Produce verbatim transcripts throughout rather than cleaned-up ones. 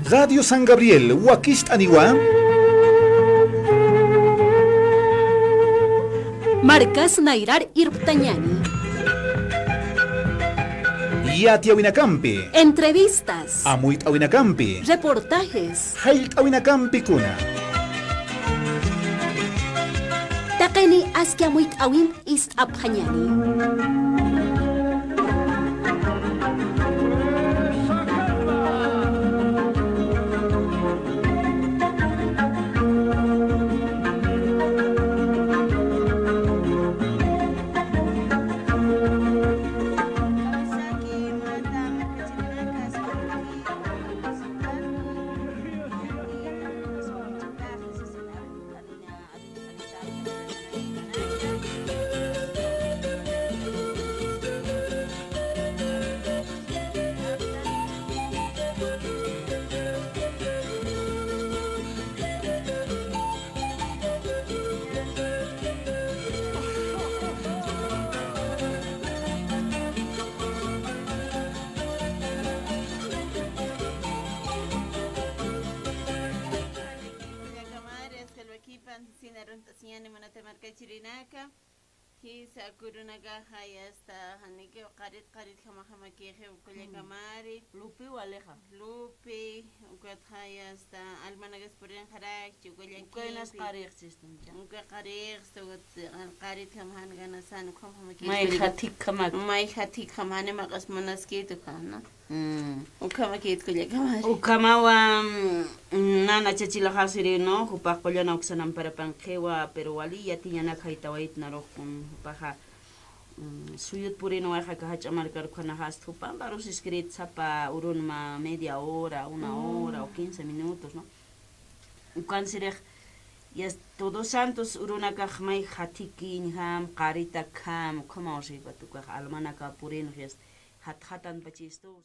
Radio San Gabriel, wakist'aniwa. Markas nayrar irptañani. Yatiyawinakampi. Entrevistas. Amuyt'awinakampi. Reportajes. Jallt'awinakampi kuna. Taqini aski amuyt'awin ist'apxañani. Kullakamari, aski alwakipan, sasina arunt'asiñäni munata markachirinaka. Jisa, kurunakaxa, ya está, janikiw qarit, qaritjamaxa makixiw, kullakamari. Lupi walixa. Lupi, ukatxa, ya está, almanakas purinxarakchi, kullakimpi. Uka inas qarixchis. Uka qarix, ukat, qaritjam jan ganasan, ukham jamakitu. Mayja thikjamak. Mayja thikjam jani maq'as munaskitu, ukham, ¿no? Mm. Ukhamakit kullakamari. Ukhamawa, mm, nana chachilaxasiri, ¿no? Jupax qullan awksan amparapankiwa, pero wali yatiñanak jaytawayt narux, mm, jupaxa, mm, suyut purinwayxa aka jach'a markar ukhanaxa, hasta jupan barus escrito sapa urunma media hora, una hora o quince minutos, ¿no? Ukansirix, ya Todos Santos urunakax mayja thikiñjam, qaritakjam, ukhamaw sipatukax almanaka purinx, ya jatjatanpachistu.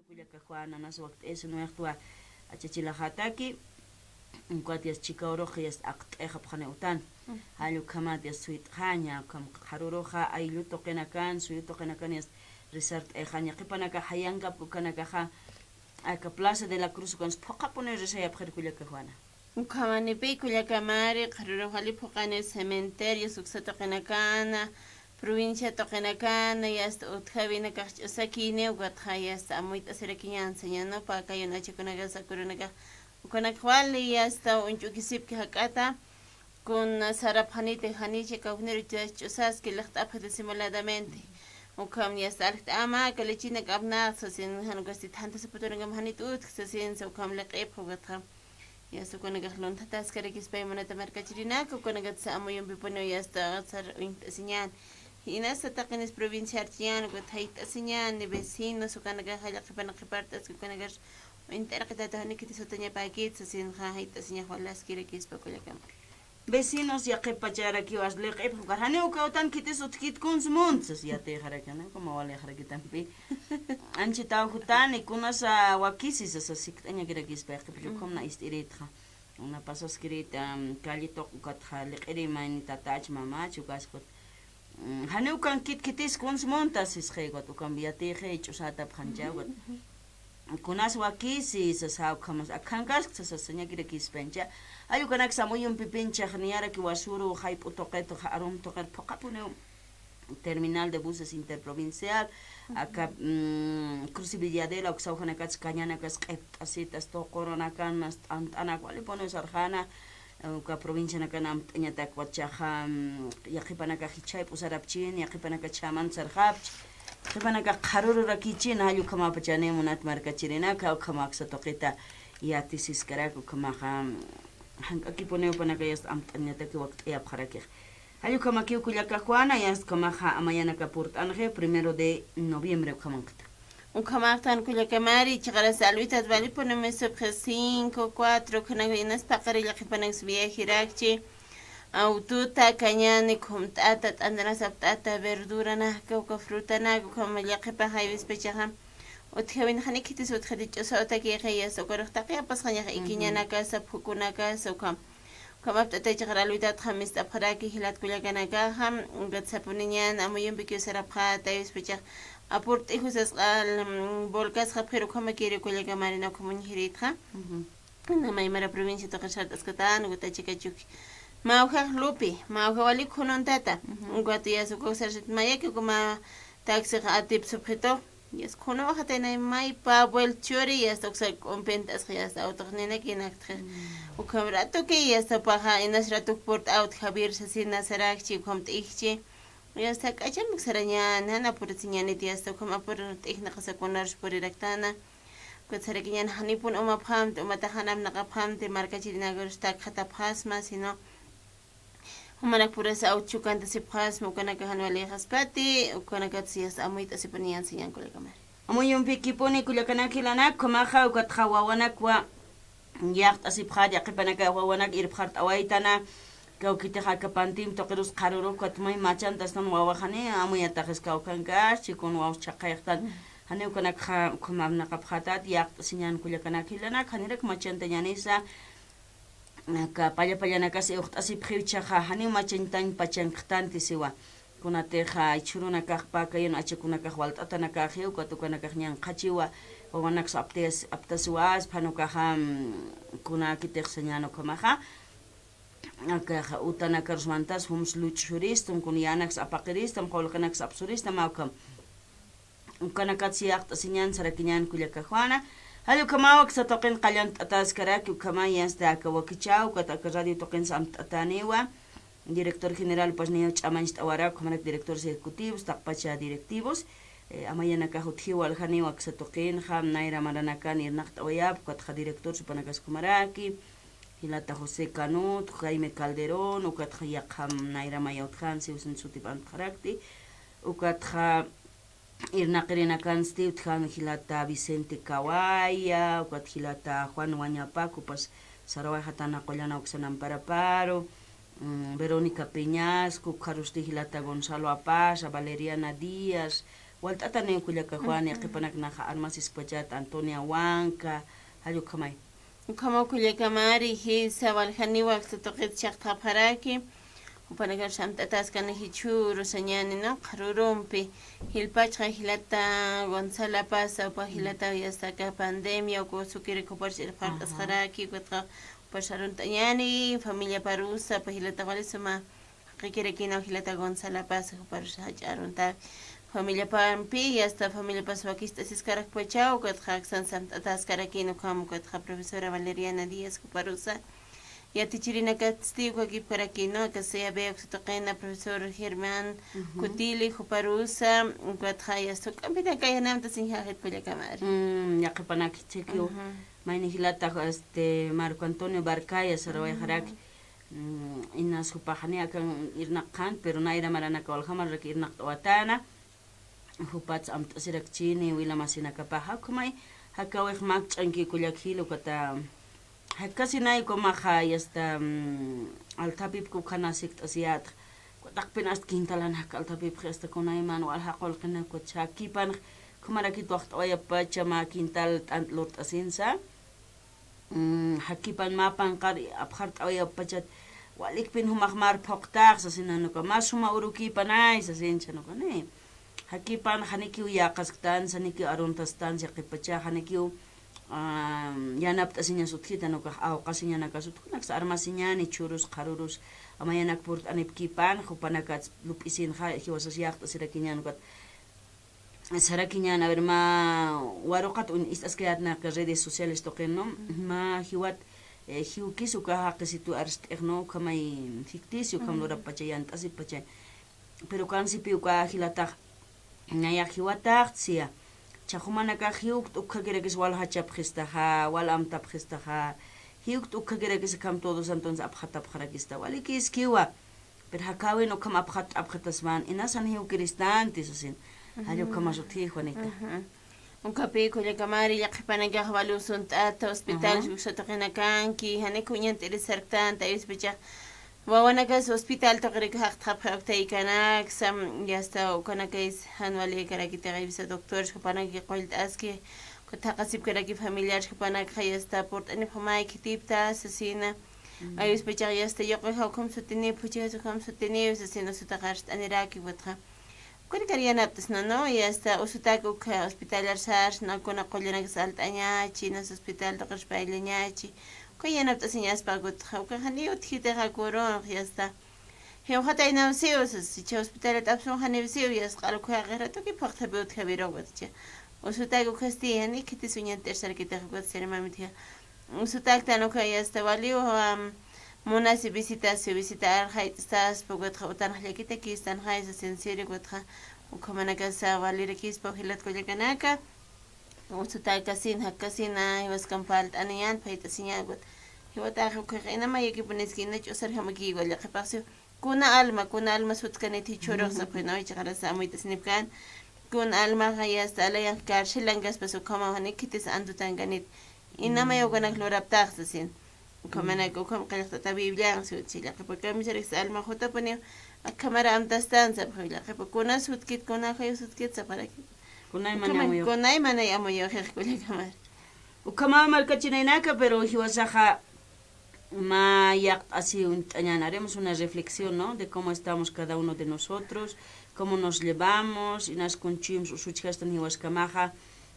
Kullaka Juana, nas wakt'is nuwayxtwa achachilaxataki, ukat yast chikawrux yast aqt'ixapxani utan. Jall ukhamat yast suyt'xaña, ukham qharüruxa ayllu tuqinakan, suyu tuqinakan yast rezart'ixaña, qhipanakax jayankapki ukanakaxa, aka Plaza de la Cruz ukans phuqhapuniw rezayapxir kullaka Juana. Ukhamanipï kullakamari, qharürux wali phuqani cementerios uksa tuqinakana, provincia tuqinakana, yasta utjäwinakax ch'usakïni, ukatxa yasta amuyt'asirakiñän sañäni, pä kayunachakunakas, akurunakax, ukanakax wali yasta uñch'ukisipki jak'ata, kuna sarapxaniti, janicha kawkniru ch'usaski, lixt'apxi disimuladamente. Ukham yasta aljt'ama, aka lechinak apnaqta sasin, jan ukasti thantha sapatunakamp janit utjki sasinsa, ukham liq'ipxi, ukatxa. Yasta ukanakax lunthatäskarakispa munata markachirinaka, ukanakatsa amuyumpipuniw yasta sar uñt'asiñän. Inasa taqinis provinciarchiñän, ukat jayt'asiñän, ni vecinos, ukanakax jalla qhipan qhipart'aski, ukanakax uñt'arqitata, jani khitis sutañapäkit sasinxa, jayt'asiñax walaskirakispa kullakama. Vecinos yaqhip pacharakiw as liq'ipxi, ukar janiw uka utan khitis utjkit kuns munt sas yatiyxarakana, ukham walixarakitampi. Anchhitaw jutani, kunasa wakisi sasa sikt'añakirakispa yaqhipach, ukham na ist'iritxa. Una pasaskirït, am, calle tuq ukatxa liq'iri mayni tatach mamach, ukas ukat, mm, janiw ukankit khitis kuns munta sisxi, ukat ukamp yatiyxi ch'usatapxancha, ukat. Kunas wakisi sasa, ukhamas akhankask sasa sañakirakispancha. Ay ukanaksa amuyumpipinchax niyaraki wasuru, jayp'u tuqit, arum tuqir phuqhapuniw terminal de buses interprovincial, aka, mm, Cruz y Villadela, uksa ujanakats kañanakas q'ipt'asitas, tuqurunakanas t'ant'anak, walipuniw sarxana, uka provincianakan amt'añatak wachaxa, mm, yaqhipanakax jichhayp'u sarapchin, yaqhipanakax chhaman sarxapchi, yaqhipanakax qharürurakichin, jall ukhamapachani munat markachirinaka, ukhama aksa tuqita yatisiskarak, ukhamaxa, mm, jank'akipuniw jupanaka yasta amt'añataki wakt'ayapxarakix. Jall ukhamakiw kullaka Juana, yasta ukhamaxa amayanaka purt'anxi, primero de noviembre ukhamanqita. Ukhamaxtan kullaka Mari, chiqaras alwitat walipunimi supxi cinco, cuatro, ukhanaw inas paqari llaqhipanaks viajirakchi, awtuta, kañani, khumt'ata, t'antanas apt'ata, verduranaka, uka frutanaka, ukham llaqhipax jaywispachaxa, utjawin janikitis utjati ch'usa utakixi, yasta ukarux taqi apasxañax ikiñanakasa, phukunakasa, ukham. Ukham apt'atay chiqar alwitatxa mist'apxaraki jilat kullakanakaxa, ukat sapuniñan amuyumpikiw sarapxäta, yuspachax apurt'i jusasqal, mm, volcasxapxir ukhamakiri kullaka Marina, ukham uñjiritxa. Ujú. Ina maymara provincia tuqir sart'askatan, ukat achikachuki. Mawjax Lupi, mawja wali khunun tata. Ujú. Ukat yasta ukaw sarsit mayaki ukama taxi atipsupxitu. Yasta khunun xatanay maypa abuel churi, yasta uksa k'umpint'asxa, yasta awtuxninakinakti. Mm. Ukham ratuki, yasta paxa, inas ratuk purt'awt Javier sasina sarakchi, ukham t'ijchi. Yasta k'achamik sarañan, jan apurasiñanit, yasta ukham apur t'ijnaqasa kunarus puriraktana. Ukat sarakiñan janipun umapxamti, umatax jan apnaqapxamti, markachirinakarus takxatapxasma, sino jumanak purasa awt chukantasipxasma, ukanaka jan walïxaspati, ukanakatsa yasta amuyt'asipuniñan sañan kullaka Mari. Amuyumpikipuni kullakanak jilanak, ukhamaxa ukatxa wawanakwa yaqt'asipxät, yaqhipanaka wawanak irpxart'awaytana, kawkitix aka pantim tuqirus qharürux, ukat may machantastan wawaxani, amuyataxis kawkhankax, chikun wawas chhaqhayaxtan, jani ukanakxa ukham apnaqapxätät, yaqt'asiñan kullakanak jilanak, janirak machantañanisa, aka palla pallanakas iwxt'asipxiw jichhaxa, janiw machañtañ pachanktanti siwa. Kunatix jichhürunakax pakayun achakunakax walt'atanakäxiw, ukat ukanakax ñanqhachiwa, wawanaks aptas-, aptasiwaspa, jan ukaxa, mm, kunäkitix sañän ukhamaxa. Akax utanakarus mantas, jums luch'shuristam, kun yänaks apaqiristam, qullqinaks apsuristam, ukham. Ukanakatsa yaqt'asiñan sarakiñän kullaka Juana. Jall ukhamaw aksa tuqin qallant'atäskaraki, ukhama yasta aka wakichäw, ukat aka radio tuqinsa amt'atäniwa. Director general, pues, niyaw ch'amañcht'awarak, ukhamarak directores ejecutivos, taqpacha directivos. Eh, amayanakax utjiw waljaniw aksa tuqinxa, nayra maranakan irnaqt'awayap, ukatxa director supanakas ukhamaraki. Jilata José Canut, Jaime Calderón, ukatxa yaqha nayra maya utjänsi, usin sutip amtxarakti. Ukatxa irnaqirinakansti utjän jilata Vicente Cawaya, ukat jilata Juan Wañapaku, pues, sarawayxatana qullana uksan amparaparu, mm, Verónica Peñasco, ukxarusti jilata Gonzalo Apaza, Valeriana Díaz, walt'ataniw kullaka Juan, yaqhipanak naxa armasispachat, Antonia Huanca, jall ukhamay. Ukhamaw kullaka Mari, jisa waljaniwa aksa tuqit chhaqtxapxaraki. Jupanakarus amt'ataskani jichhüru sañäni, ¿no? Qharürumpi. Jilpachxa jilata Gonzalo Apaza, jupa jilata yasta aka pandemia, uka sukirik juparus irpxart'asxaraki, ukatxa juparus arunt'añäni, familiaparusa, jupa jilata wali suma jaqikirakïnaw jilata Gonzalo Apaza, juparus jach'a arunta. Familiapampi, yasta familiapas wakicht'asiskarakpachaw, ukatxa aksan amt'ataskarakïn ukham, ukatxa profesora Valeriana Díaz, juparusa. Yatichirinakatsti ukakipkarakïn, ¿no? Aka C A B uksa tuqina, profesor Germán Cutili, juparusa, ukatxa yasta juk'ampinakayanamtasiñjäxit kullaka Mari. Mm, yaqhipanak jichhakiw. Mayni jilata, este, Marco Antonio Barcaya sarawayxarak. Mm, inas jupax janiw akan irnaqxän, pero nayra maranaka waljamarak irnaqt'awatana. Jupats amt'asirakchini wila masinakapaxa, ukhamay jakäwix makch'anki kullak jil, ukata jakasinay ukhamaxa, yasta, mm, althapipki ukhana sikt'asiyätxa. Ukataqpin asta quintalan jaka althapipxi, asta kunayman walja qullqinaka, ukat jakipanx ukhamarakit waxt'awayappacha mä quintal t'ant lurt'asinsa. Mm, jakipan mä panqar apxart'awayapachat, walikpin jumax mar phuqtax sasinan uka, mä suma urukipanay sasinchhan uka, ¿no? Jakipan janikiw yäqasktan, janikiw aruntastan, yaqhipacha janikiw ah, yanapt'asiñas utjitan, ukax awqasiñanakas utjunaks armasiñani, chhurus, qharurus, amayanak purt'anipkipan, jupanakats lup'isinxa, jiwasas yaqt'asirakiñan, ukat sarakiñan, a ver, mä waruqat uñ ist'askayätnaka redes sociales tuqin, ¿no? Mä jiwat, eh, jiwkis uka jaqisitu arst'ix, ¿no? Ukhamay ficticio, ukham lurappacha, yant'asippacha. Pero ukansipï uka jilatax, nayax jiwatax, siya. Chhaxumanakax jiwkt ukkhakirakis wal jachapxistaxa, wal amtapxistaxa. Jiwkt ukkhakirakis akham Todos Santos apxatapxarakista. Walikiskiwa. Pero jakäwin ukham apxat, apxatasman, inas jan jiwkiristanti sasin. Jall ukhamas utji, Juanita. Ujú. Ukapï kullakamari, yaqhipanakax wali usunt'ata, hospital, usa tuqinakanki, janik uñant'iri sarktanta, aywispachax wawanakas hospital tuqirik jaqtxapxi, uktaykanaksa, yasta ukanakis jan walïkarakitix, aywisa doctores jupanaki qullt'aski, ukat jaqasipkaraki familiares jupanakxa, yasta purt'anipxamay khitipta sasina. Aywispachax yasta yuqixa ukham sutiniw, phuchhixas ukham sutiniw sasina, usutax arst'aniraki, ukatxa ukanikar yanapt'asna, ¿no? Yasta usutak ukha hospitalar sarsna, kuna qullanakas alt'añachi, inas hospital tuqirpayllañachi. Uka yanapt'asiñaspa, ukatxa ukax janiw utjkitixa kurunx, yasta. Jiwxataynaw siw sas, jichha hospitalat apsun janiw siw, yasta q'al ukha jaqix ratuki phuqthapi utjawiruw, ukatxa. Usutak ukhasti jani khitis uñant'ir sarkitix, ukat sir mamitxa. Usutaktan ukha yasta waliw, am, munasi visitasi, visitar jayt'staspa, ukatxa utanx llakitakïstanxay sasin sir, ukatxa ukhamanakasa walirakispa jilat kullakanaka. Usutakasin, jakasina, jiwaskamp parlt'aniñän, phayt'asiñän, ukat jiwatax ukhax inama yakipuniski, ina ch'usarjamakiwa, yaqhipaxsiw. Kuna alma, kuna alma sutkanit jichhürux sapxi, ¿no? Jichhaxarasa amuyt'asinipkän. Kuna almaxa yasta alayanx carcelankaspasa ukhamaw jani khitis antutankanit. Inamay ukanak luraptax sasin. Ukhamanak, ukham qillqt'ata Biblian, siw utji, yaqhipa kamisarix alma jutapuniw, akhamar amtastan sapxi, yaqhipa kuna sutkit, kuna jayu sutkit sapxaraki. Kunay mana amuyu. Kunay mana amuyu, jix kullakamar. Ukhamaw markachinaynaka, pero jiwasaxa mä yaqt'asiw uñt'añän, haremos una reflexión, ¿no? De cómo estamos cada uno de nosotros, cómo nos llevamos, inas kunchhuyums usuchjastan jiwaskamaxa,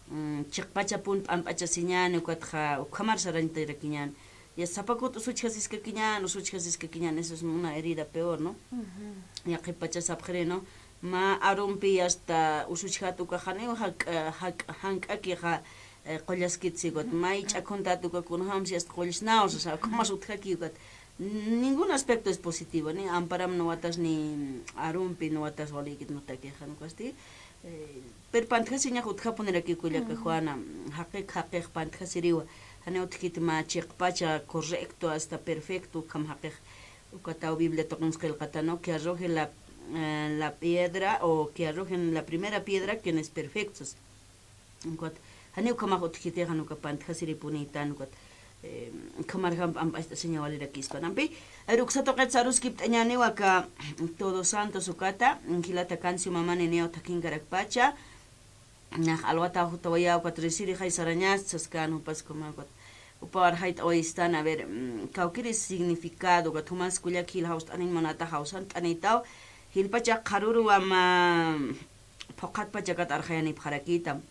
mm, chiqpacha pun p'amp'achasiñäni, ukatxa ukhamar sarañtarakiñän. Ya sapa kut usuchjasiskakiñän, usuchjasiskakiñän, eso es una herida peor, ¿no? Yaqhippacha sapxiri, ¿no? Mä arumpi hasta usuchjat ukax janiw jak-, jak-, jank'akixa, eh, qullaskit, siw ukat. Mä ich'akhuntat uka kunjams hasta qullsnaw sasa, ukhamas utjaki, ukat. Ningún aspecto es positivo, ni amparam nuwatas, ni arumpi nuwatas walïkit nutakixa, ukasti. Eh, pero pantjasiñax utjapunirakiw kullaka Juana, jaqik, jaqix pantjasiriwa. Janiw utjkit mä chiqpacha correcto, hasta perfecto, ukham jaqix. Ukataw Biblia tuqins qillqata, ¿no? Que arroje la, eh, la piedra o que arrojen la primera piedra quienes perfectos. Ukat, janiw ukhamax utjkiti, jan uka pantjasiripunïtan, ukat, eh, ukhamarjam p'amp'acht'asiña walirakispan. Ampi, aru uksa tuqit saruskipt'añäniwa aka Todos Santos ukata, jilata Cancio Mamani niyaw thakhinkarakpacha, nax alwataw jutawayä, ukat risirixay sarañästi saskän, jupas ukhama, ukat, jupaw arxayt'awayistan, a ver, mm, kawkïri significado, ukat jumas kullak jil jawst'aniñ munata jawsant'anïtaw, jilpacha qharüruwa mä phuqhat pachakat arxayanipxarakïtam.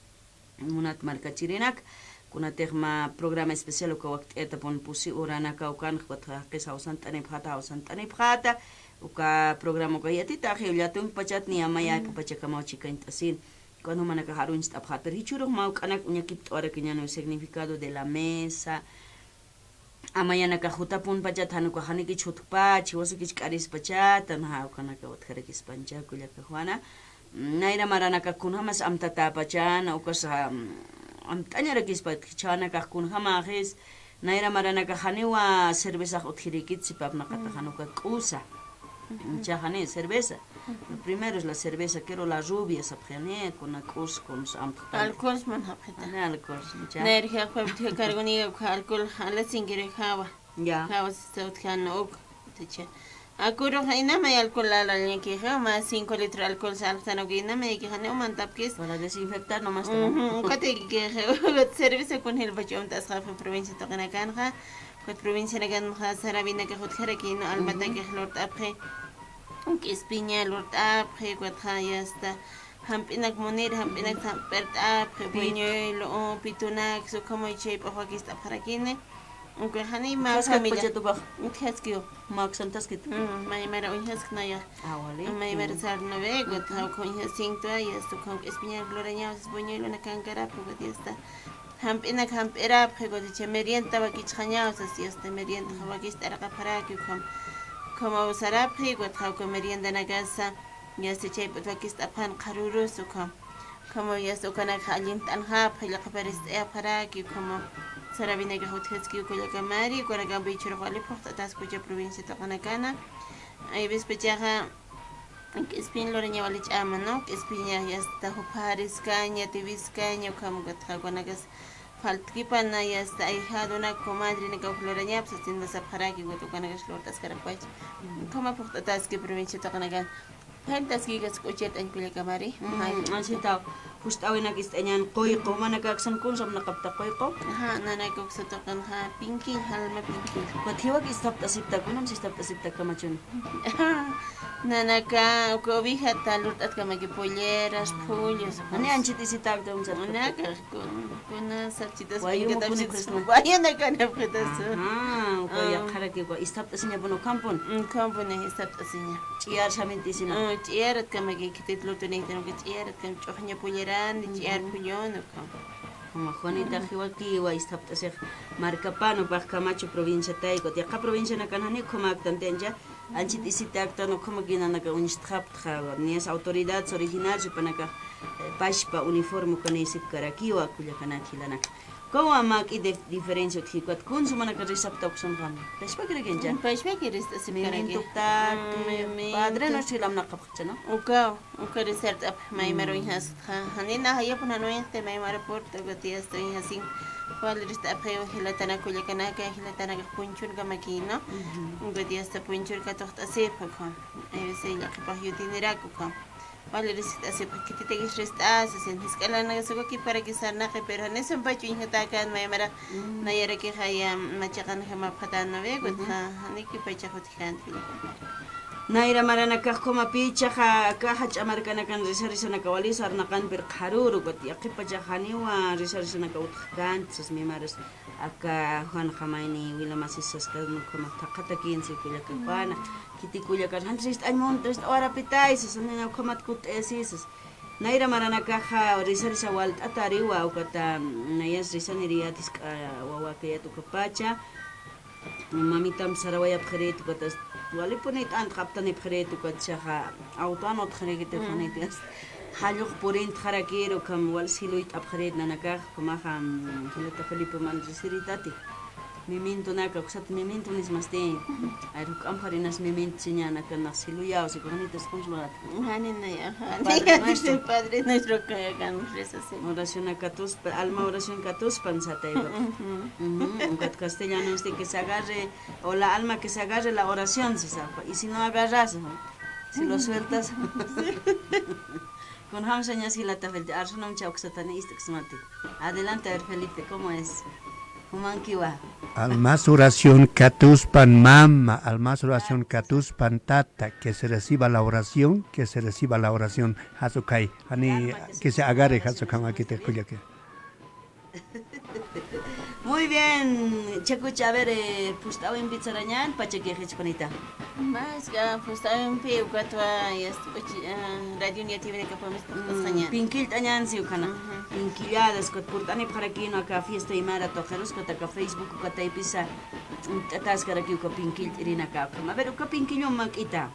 Munat markachirinak, kunatix mä programa especial uka wakt'ayatapun pusi uranaka ukan, ukat jaqis jawsant'anipxata, jawsant'anipxata, uka programa uka yatitax jiwllatun pachat niya mayaka pachakamaw chikañt'asin. Ukan jumanakax aruñcht'apxat, pero jichhürux mä uk'anak uñakipt'awarakiñäniw significado de la mesa, amayanakax jutapun pachat, jan ukax janikich jutkpach, jiwasikich k'arispachata, naxa ukanaka utjarakispancha kullaka Juana. Nayra maranakax kunjamas amtatäpachäna, ukasa, mm, amt'añarakispa, jichhänakax kunjamäxis, nayra maranakax janiwa cervezax utjirïkit sipapnaqatax, jan uka k'usa. Jichhax jani cerveza. Lo primero es la cerveza, quiero la rubia, sapxi, jani kuna k'us, kunsa amtxtan. Alcohol man japxita. Jani alcohol, jichhax. Nayra jiwaq pueblo utja cargoniga, uka alcohol, ala sinkiri jawa. Ya. Jawa sista utjan uk, jichha. Akurux inamay alcohol alañakixa, mä cinco litro alcohol salxtan uk, inamayakixa, ni umantapkis. Para desinfectar nomás. Ujú, ukat ikikixa, ukat cerveza kun jilpach umt'asxapxi provincia tuqinakanxa. Ukat provincianakanxa sarabinakax utjarakïna, almatakix lurt'apxi, k'ispiña lurt'apxi, ukatxa yasta Jamp'inak munir, jamp'inak jamp'irt'apxi, buñuelo, pitunak, ukhamaw chayp'ax wakist'apxarakini. Uka jani mä familia. Utjaskatpacha tukax. Utjaskiw. Mä uksantaskit. Mm, maymara uñjasknaya. Ah, wali. Maymara sarnowek, ukat jawkha uñjasinkta, yasta ukham k'ispiñak lurañaw, sas buñuelona kankarapxi, ukat yasta. Jamp'inak jamp'irapxi, ukat chay merienda wakichxañaw, sas yasta merienda wakist'araqapxaraki, ukham. Ukhamaw sarapxi, ukat jawkha meriendanakasa. Yasta chayp'ut wakist'apxan qharürus ukham. Ukhamaw yasta ukanakxa allint'anxapxi, yaqhiparist'ayapxaraki, ukhamaw sarapinakax utjaskiw kullakamari, ukanakampi jichhürux wali phuqt'ataskucha provincia tuqinakana. Hay vez pachaxa k'ispin luraña wali ch'ama, ¿no? K'ispiña yasta jupariskaña, tiwiskaña, ukham ukatxa ukanakas faltkipana, yasta ahijadonak, comadrenakaw lurañapsa, sinta sapxaraki, ukat ukanakax lurt'askarakpacha. Ukhama phuqt'ataski provincia tuqinakana. Faltaski, ukas k'uchirt'añ kullakamari. Mm, asita, phucht'awinak ist'añan quyqu, jumanaka aksan kuns apnaqapta quyqu. Ajá, nanaka uksa tuqinxa pinkill, jalma pinkill. Ukat jiwak isthapt'asipta, kunam isthapt'asipta kamachun. Nanaka uka ovejata lurt'atkamaki polleras, pollos. Jani anchit isitäkta uñsat. Nanaka kun, kuna sapchitas wayumu piñkatas puni uñsat, khusna. Wayanakanapxitas. Ajá, uka yaqharaki uka isthapt'asiñapun ukhampun. Ukhampun isthapt'asiña. Ch'iyar samint'isima. Mm, ch'iyaratkamaki khitit lurtunaytan uka ch'iyaratkam ch'uxña pollerani, ch'iyar pollon ukham. Ukhama Juanita, jiwakiwa isthapt'asix markapan, jupax Camacho provinciatay, ukat yaqha provincianakan jani ukhamäktanti ancha. Anchit isitäktan ukhamäki nanaka uñstxaptxa, niyas autoridades originarios jupanakax, eh, pachpa uniforme ukanïsipkarakiwa kullakanak jilanaka. Ukawa mä k'i dif-, diferencia utji, ukat kuns jumanaka risapta uksanxa. Pachpakirakincha. Mm, pachpaki rist'asipkaraki. Mementoktati, mm, memento. Padre Nuestro jilamnaqapxcha, ¿no? Ukaw. Uka risart'apxi maymar uñjasktxa. Janina jayapun jan uñjti maymar purt'a, ukat yasta uñjasin. Wal rist'apxiw jilatanaka kullakanaka, jilatanakax punchurkamaki, ¿no? Ujú. Ukat yasta punchur katuqt'asipxi ukham. Hay veces yaqhipax yutinirak ukham. Wal rist'asipxi, khititakis rist'asi, sin jisk'alanakasa uka kiparaki sarnaqi, pero janisampach uñjatäkän maymara. Mm. Nayarakixa ya machiqanjamapxatän, ¿no ve? Ujú. Ukatxa, janikipachax utji. Nayra maranakax, ukhamapichaxa aka jach'a markanakan risarisanaka wali sarnaqanpir qharüru, ukat yaqhipachax janiwa risarisanaka utjkänti, sas mimaras aka Juanxa mayni wila masis saskan ukhamax thaqhatakinsi kullakapana, khiti kullakar jan rist'añ munta, rist'awarapitay, sas nina ukhamat kutt'ayasi, sas. Nayra maranakaxa risarisa walt'atariwa, ukata, mm, nayas risaniri yatisk'a wawakayat ukapacha. Mamitam sarawayapxirit, ukatas walipunit antxaptanipxirit, ukat chaxa awtuan utxirikiti, mm, Juanitas. Jallux purintxarakiru, ukham wal siluyt'apxirit nanakax, ukhamaxa, mm, jilata Felipe man risiritati. Mementonaka, uksat mementonis masti. Ay, juk'amxarinas memento siñanakanax siluyaw, si Juanitas kunslurata. Janina, ajá. Padre Nuestro. Padre Nuestro, kaya kan, rezasina. Oración a Catuspa, alma oración Catuspan satay. Ujú. Ujú, ukat castellano este que se agarre, o la alma que se agarre la oración, se sabe. Y si no agarras, ¿no? Si lo sueltas. Kunjam señas jilata Felipe, arsunam chawksatani istuksmati. Adelante, a ver, Felipe, ¿cómo es? Jumankiwa. Almas oración Catuspan mama, almas oración Catuspan tata, que se reciba la oración, que se reciba la oración. Jasukay, jani, que se agarre, jasukamakiti kullaki. Muy bien, chakucha, a ver, eh, pust'awimpi sarañan, pachaki jichpanita. Maska, pust'awimpi, ukatwa, yasta, uchi, ah, radio Niativinakapamista, mm, pust'añan. Pinkillt'añan, si ukana. Ujú. Pinkilladas, ukat purt'anipxarakïnwa aka fiesta aymara tuqirus, ukat aka Facebook, ukat taypisa, mm, t'ataskarakiw uka pinkillt'irinaka, ukham. A ver, uka pinkillum mak'ita.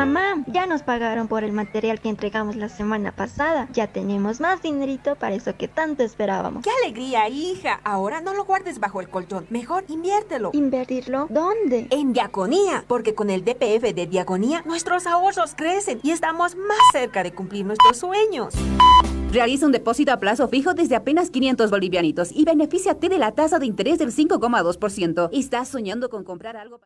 Mamá, ya nos pagaron por el material que entregamos la semana pasada. Ya tenemos más dinerito para eso que tanto esperábamos. ¡Qué alegría, hija! Ahora no lo guardes bajo el colchón. Mejor inviértelo. ¿Invertirlo? ¿Dónde? En Diaconía, porque con el D P F de Diaconía nuestros ahorros crecen y estamos más cerca de cumplir nuestros sueños. Realiza un depósito a plazo fijo desde apenas quinientos bolivianitos y benefíciate de la tasa de interés del cinco coma dos por ciento. ¿Estás soñando con comprar algo?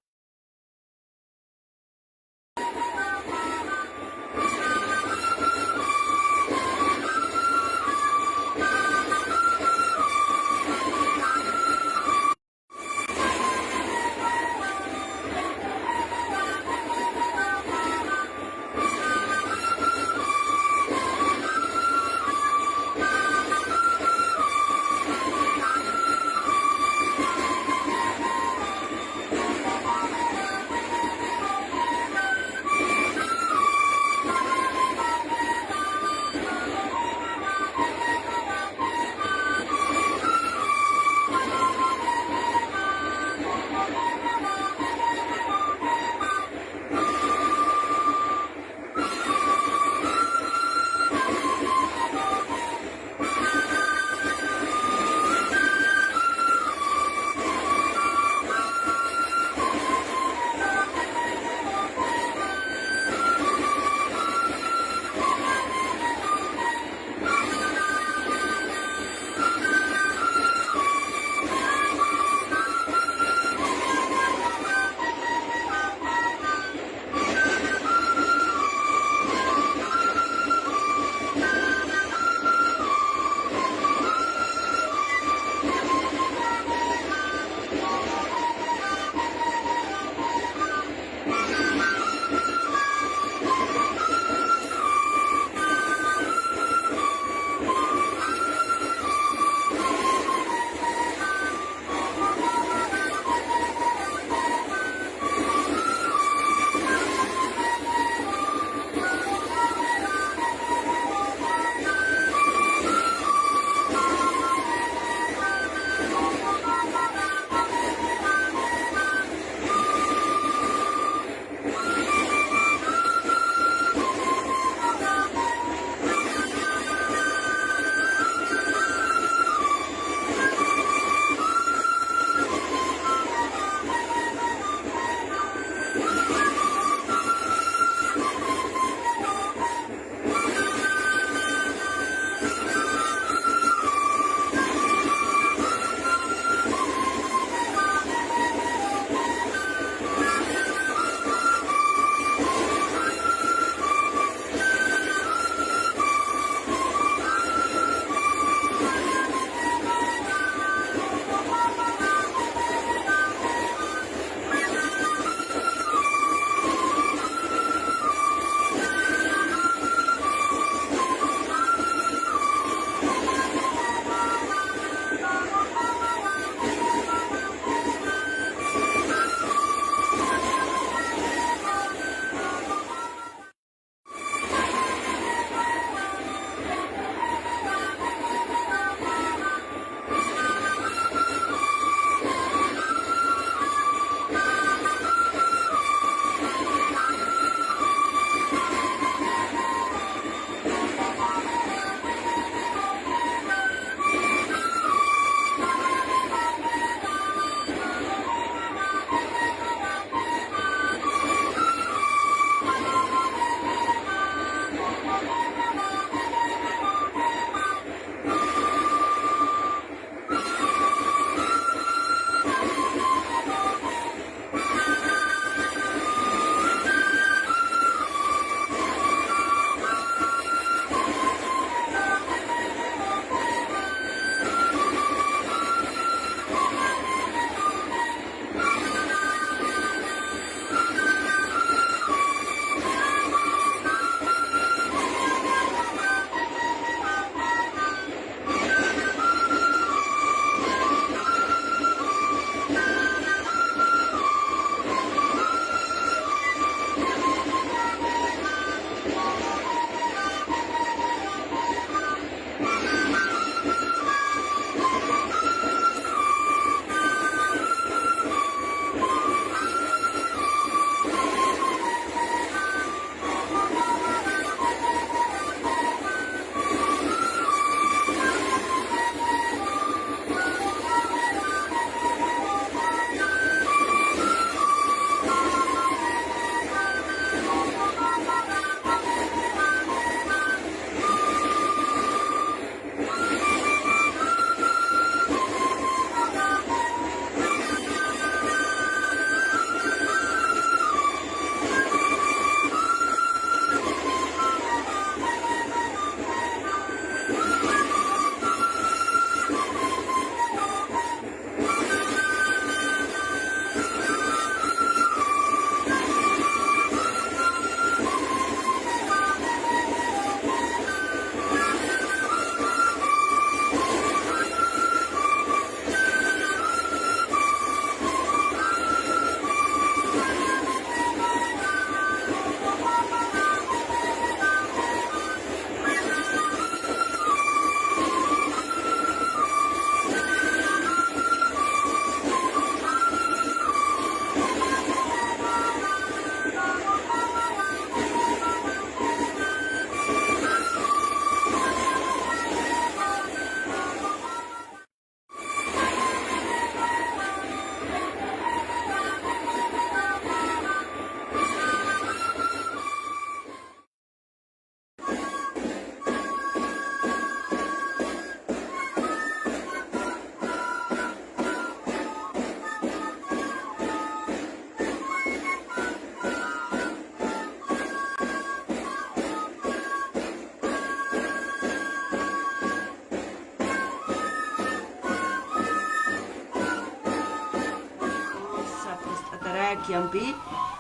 Yampi,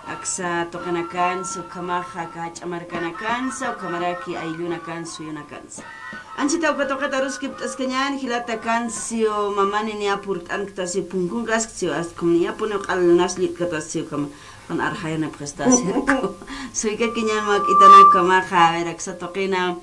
aksa tuqinakansa, ukhamaxa kach'a markanakansa, ukhamaraki ayllunakansa, suyunakansa. Anchita uka tuqita aruskipt'askañäni, jilata kansiw, mamani niya purt'anktasiw, punkunkasktsiw, ast ukham niya puniw q'alnas llit'katasiw, ukhama, jan arjayanipxistasiw. Suykakiñän mä k'itanak ukhamaxa, a ver, aksa tuqina,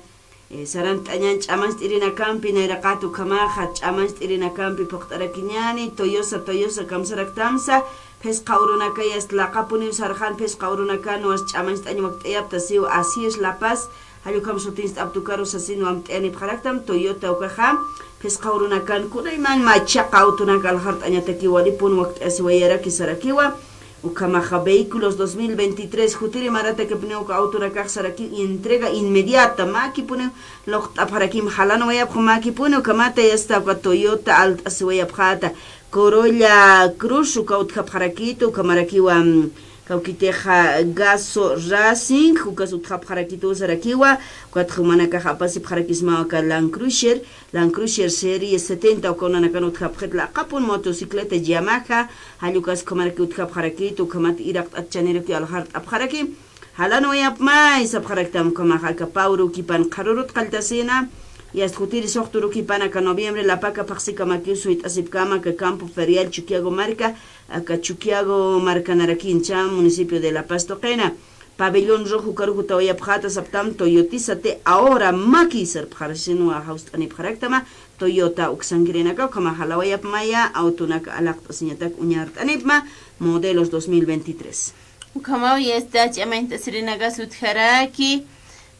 Eh, sarant'añän ch'amancht'irinakampi, nayraqat ukhamaxa ch'amancht'irinakampi phuqt'arakiñäni, Toyosa, Toyosa kamsaraktamsa, phisqa urunakay ast laqapuniw sarxän phisqa urunakanwa ast ch'amancht'añ wakt'ayaptasiw, así es La Paz, jall ukham sutinst'apta ukaru sasin wamt'ayanipxaraktam, Toyota ukaxa, phisqa urunakan kunayman machaqa awtunak alxart'añatakiw walipun wakt'ayasiwayaraki sarakiwa, Ukhamaxa vehículos dos mil veintitrés, jutiri maratakipuniw uka awtunakax saraki entrega inmediata, mäkipuniw luqt'apxarakim, jalanwayapxi mäkipuniw, ukhamata yasta uka Toyota alt'asiwayapxäta, Corolla Cruz uka utjapxarakitu, ukhamarakiwa, mm, kawkitixa Gaso Racing, ukas utjapxarakitu sarakiwa, ukatxa jumanakax apasipxarakismawa aka Land Cruiser, Land Cruiser Serie setenta, uka unanakan utjapxit laqapun motocicleta Yamaha, jall ukas ukhamaraki utjapxarakit, ukhamat iraqt'at chanirakiw alxart'apxaraki. Jalanwayapmay sapxaraktam ukhamaxa aka pä urukipan qharürut qalltasina, yast jutiri suxta urukipan aka noviembre lapaka phaxsikamakiw suyt'asipkama aka campo ferial Chuquiago marka, aka Chuquiago markanarakincha, municipio de La Paz tuqina. Pabellón rojo ukaru jutawayapxäta saptam Toyotisate ahora maki sarpxarasinwa jawst'anipxaraktama Toyota uksankirinaka, ukhama jalawayapmaya awtunaka alaqt'asiñatak uñart'anipma modelos dos mil veintitrés. Ukhamaw yasta ch'amañt'asirinakas utjaraki,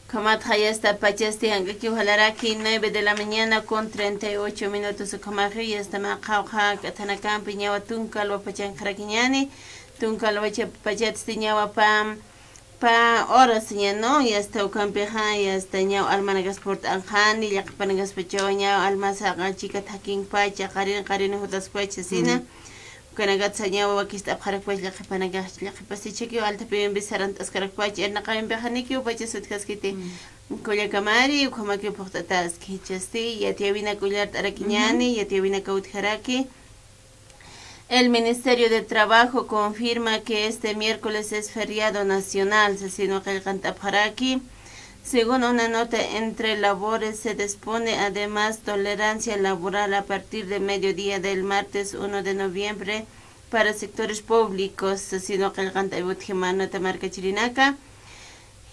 ukhamatxa yasta pachasti jank'akiw jalaraki nueve de la mañana con treinta y ocho minutos, ukhamaxiw yasta mä qhawqha k'athanakampi ñawa tunka alwa pachanxarakiñäni, tunka alwa pachatsti ñawa pä pä horas ña, ¿no? Yasta ukampixa, yasta ñaw almanakas purt'anxani, llaqipanakas pachawa ñaw almasaqa chika thakinpacha, qarin, qarin jutaspacha, sina. Ujú. Ukanakatsa ñaw wakist'apxarakpacha, llaqipanakax, llaqipasichakiw althapiwimpi sarant'askarakpacha, irnaqawimpixa nikiw pacha sutjaskiti. Mm. Kullakamari, ukhamakiw phuqt'ataski, jichhasti, yatiyäwinak ullart'arakiñäni, ujú, yatiyäwinakaw utjaraki. El Ministerio de Trabajo confirma que este miércoles es feriado nacional, sasinwa qillqant'apxaraki. Según una nota entre labores, se dispone además tolerancia laboral a partir de mediodía del martes uno de noviembre para sectores públicos, sasinwa qillqant'awi utjima nota markachirinaka.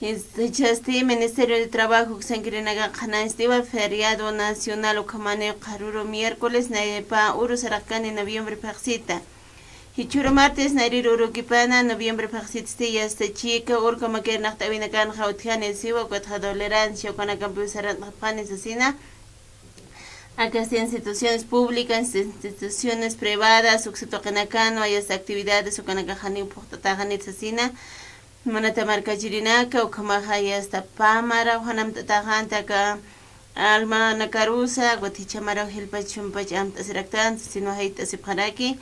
Jichhasti Ministerio de Trabajo uksankirinaka qhanañstiwa feriado nacional ukhamaniw qharüru miércoles, naypa uru saraqkani noviembre phaxsita. Jichhüru martes nayrir urukipana noviembre phaxsitsti yasta chika urkamakir irnaqt'äwinakanxa utjani siwa, ukatxa tolerancia ukanakampiw sarant'apxani sasina. Akasti instituciones públicas, instituciones privadas, uksa tuqinakanwa yasta actividades ukanakax janiw phuqt'atäxanit sasina. Munata markachirinaka, ukhamaxa yasta pä maraw jan amt'atäxänti aka almanakarusa, ukat jichha maraw jilpach jumpach amt'asiraktansa, sino jayt'asipxaraki,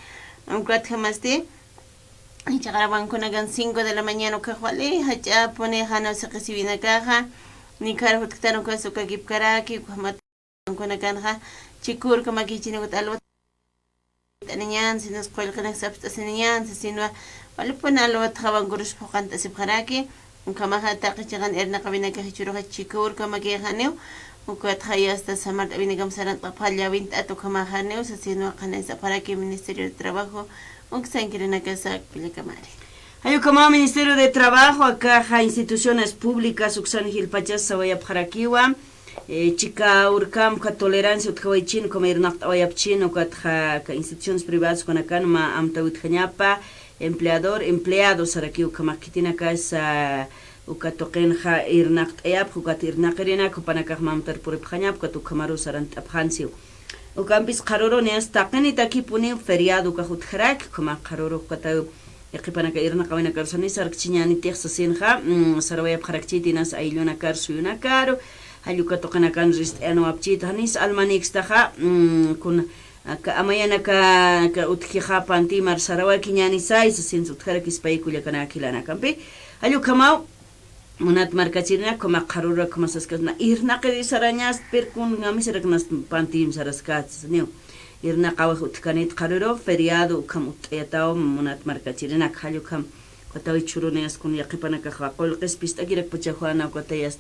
ukatjamasti, jichhax arawankunakan cinco de la mañana ukax wali jach'apuni janiw siqisiwinakaxa, nikhar jutktan ukas ukakipkaraki, ukhamat Kunakanxa, chikürka makichiniw alwat t'aniñän, sinas qullqinak sapst'asiniñän, sasinwa walipun alwat jawankurus phuqant'asipxaraki, ukhamaxa taqi chiqan irnaqawinakax jichhüruxa chikürka makixaniw, ukatxa yasta samart'awinakam sarant'apxä llawint'at ukhamaxaniw, sasinwa qhanañ sapxaraki Ministerio de Trabajo, uksankirinakasa kullakamari. Jay ukhamaw Ministerio de Trabajo, akaxa instituciones públicas uksan jilpachas sawayapxarakiwa, Eh, chika urkam uka tolerancia utjawaychin, ukhama irnaqt'awayapchin, ukatxa aka instituciones privadas ukanakan mä amtaw utjañapa, empleador, empleado sarakiw ukhamax khitinakasa uka tuqinxa irnaqt'ayapxa, ukat irnaqirinak jupanakax mä amtar puripxañapa, ukat ukhamaru sarant'apxansiw. Ukampis qharüru niyas taqinitakipuniw feriado ukax utjaraki, ukhamax qharüru ukataw Yaqhipanaka irnaqawinakar sanis sarkchiñänitix sasinxa, mm, sarawayapxarakchiti inas ayllunakar suyunakaru, jall uka tuqinakan rist'ayanwapchiti, janis almanikstaxa, mm, kun, aka amayanaka, aka utjixa pantimar sarawakiñänisay, sasins utjarakispayi kullakanaka jilanakampi. Jall ukhamaw, munat markachirinak, ukhama qharürak, ukhama saskasna, irnaqiri sarañast, pero kun ngami saraknast pantim saraskät, sasniw. irnaqawix utjkanit qharürux, feriado ukham utt'ayataw munat markachirinak. Jall ukham ukataw jichhürunïyas kun yaqhipanakaxa qullqis pist'akirakpachax juana ukatayast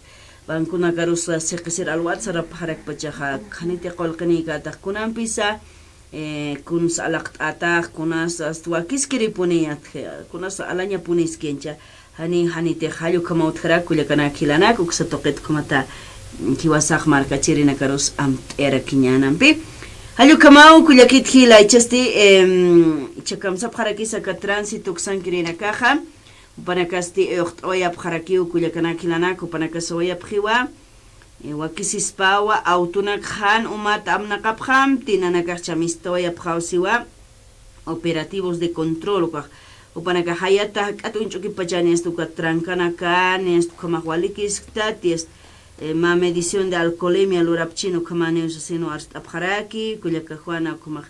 banconakarus siqisir alwat sarapxarakpachaxa, khaniti qullqinïkätax kunampisa, eh, kuns alaqt'atax, kunas ast wakiskiripunïyat, kunas alañapunïskiñcha, jani, janitix jall ukhamaw utjarak kullakanak jilanak, uksa tuqit ukhamata, mm, jiwasax markachirinakarus amt'ayarakiñänampi. Jall ukhamaw kullakit jila, jichhasti, em, jichha kamsapxarakisa aka tránsito uksankirinakaxa, jupanakasti uyxt'awayapxarakiw kullakanak jilanak, jupanakas sawayapxiwa, eh, wakisispawa, awtunakxa jan umat apnaqapxamti, nanakax ch'amistawayapxaw siwa, operativos de control, ukax, jupanakax jayata jak'at uñch'ukipachani, ast uka trankanakan, ast ukhamax walikiskta, ast, eh, mä medición de alcoholemia lurapchin ukhamaniw sasin arst'apxaraki, kullaka Juana, ukhamax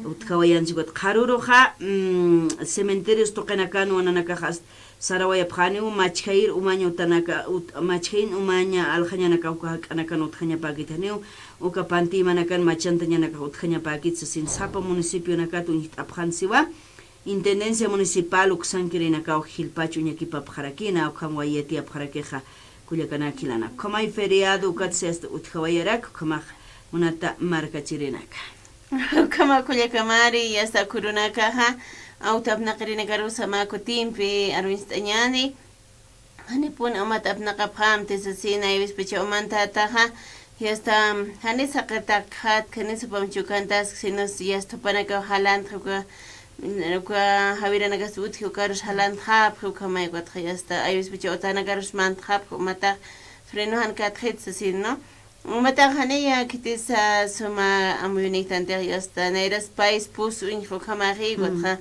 utjawayansi ukat qharüruxa, mm, cementerios tuqinakanwa nanakax ast sarawayapxaniw, machjayir umaña utanaka, ut-, machjayin umaña aljañanakax uka jak'anakan utjañapäkit janiw, uka pantimanakan machantañanakax utjañapäkit sasin sapa municipionakat uñjt'apxan siwa, Intendencia Municipal uksankirinakaw jilpach uñakipapxarakïna, ukham wayatiyapxarakixa kullakanak jilanak. Ukhamay feriado ukatsi ast utjawayarak, ukhamax munata markachirinaka. Ukhama kullakamari, yasta ukhürunakaxa, awtu apnaqirinakarus mä kutimpi aruñst'añäni. Janipun umat apnaqapxamti sasina, aywispacha umantätaxa, yasta, jani saqitakxat, jani supam chukantask, sinos yasta jupanakaw jalantxa, uka, uka jawiranakas utji ukarus jalantxapxi, ukhamay ukatxa yasta, aywispacha utanakarus mantxapxi, umatax freno jan katxit sasin, ¿no? Umatax janiya khitisa suma amuyunïktantix yasta, nayras pais pus uñj ukhamaxi, Mm. ukatxa,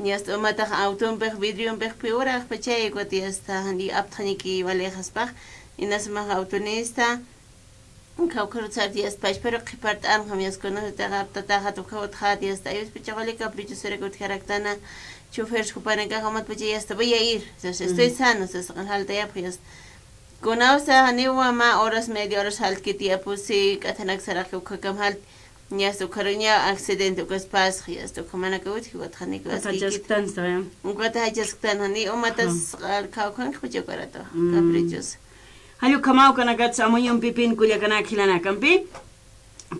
yasta umatax awtumpix, vidriumpix piwraxpachay, ukat yasta, jani aptxañaki walixaspax, inasumax awtunista, kawkharut sarti yasta, pachparu qhipart'anxam, yasta, kunasatixa aptataxat, ukha utxat, yasta, aywispacha wali caprichosarak utjaraktana, chofer jupanakax umatpacha yasta, voy a ir, o sea, estoy Mm. sano, o sea, jaltayapxi, yasta, Kunawsa janiwa mä horas, media horas jaltkiti, apusi k'athanak saraki ukhakam jalt, yasta ukharuña accidente ukas pasx, yasta ukhamanaka utji, ukat janiku Ukat askikit. Jachasktan, ¿sabe? Ukat jachasktan, jani umatas Ajá. Kawkhankipacha ukaratu, Mm. Caprichos. Jall ukhamaw ukanakatsa amuyumpipin kullakanak jilanakampi.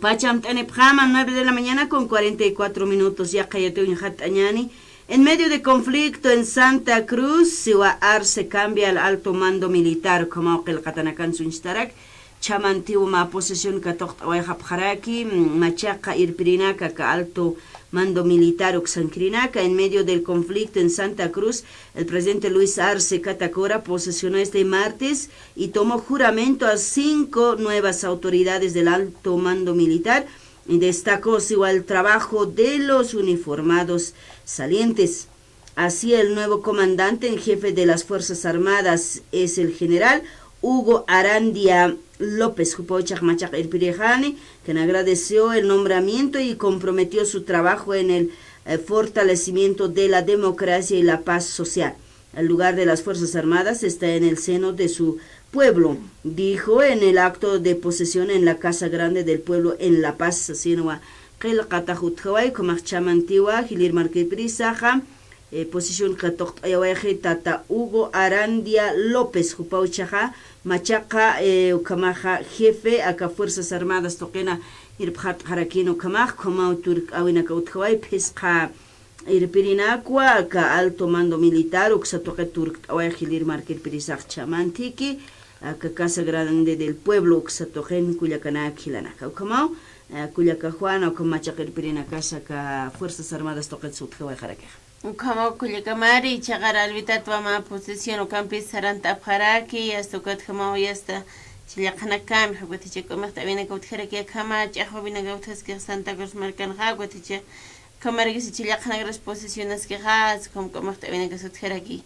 Pachamt'anipxäma, nueve de la mañana con cuarenta y cuatro minutos, yaqha yatiw uñjat'añäni. En medio de conflicto en Santa Cruz, siwa Arce cambia al alto mando militar, ukhamaw qillqatanakan uñstarak, chhamantiw mä posesión katuqt'awayxapxaraki, machaqa irpirinaka aka alto mando militar uksankirinaka. En medio del conflicto en Santa Cruz, el presidente Luis Arce Catacora posesionó este martes y tomó juramento a cinco nuevas autoridades del alto mando militar y destacó siwa el trabajo de los uniformados salientes. Así, el nuevo comandante en jefe de las Fuerzas Armadas es el general Hugo Arandia López, jupaw uchax machaqa irpirixani, quien agradeció el nombramiento y comprometió su trabajo en el, eh, fortalecimiento de la democracia y la paz social. El lugar de las Fuerzas Armadas está en el seno de su pueblo, dijo en el acto de posesión en la Casa Grande del Pueblo en La Paz, sasinwa qillqatax utjaway, ukhamax chhamantiwa, jilïr markipirisaxa, eh, posesión katuqt'ayawayxi tata Hugo Arandia López, jupaw uchaxa, machaqa, eh, ukhamaxa, jefe aka Fuerzas Armadas tuqina irpxatxarakïn ukhamax, ukhamaw turk'äwinaka utjaway, phisqa irpirinakwa, aka alto mando militar, uksa tuqi turkt'away jilïr markirpirisax chhamantiki, aka Casa Grande del Pueblo, uksa tuqin kullakanak jilanaka. Ukhamaw, eh, kullaka Juana, ukham machaqa irpirinakasa aka Fuerzas Armadas tuqitsa utjawayxarakixa. Ukhamaw kullakamari, chaqar alwitatwa mä posesión ukampis sarant'apxaraki, yasta ukatjamaw yasta, chillaqanakami, ukat jichha k'umixt'awinaka utjaraki, akhama ch'axwawinaka utjaskix Santa Cruz markanxa, ukat jichha Ukhamaraki sichhillaqanakras posicionaskixa, ukham k'umixt'awinakas utjaraki.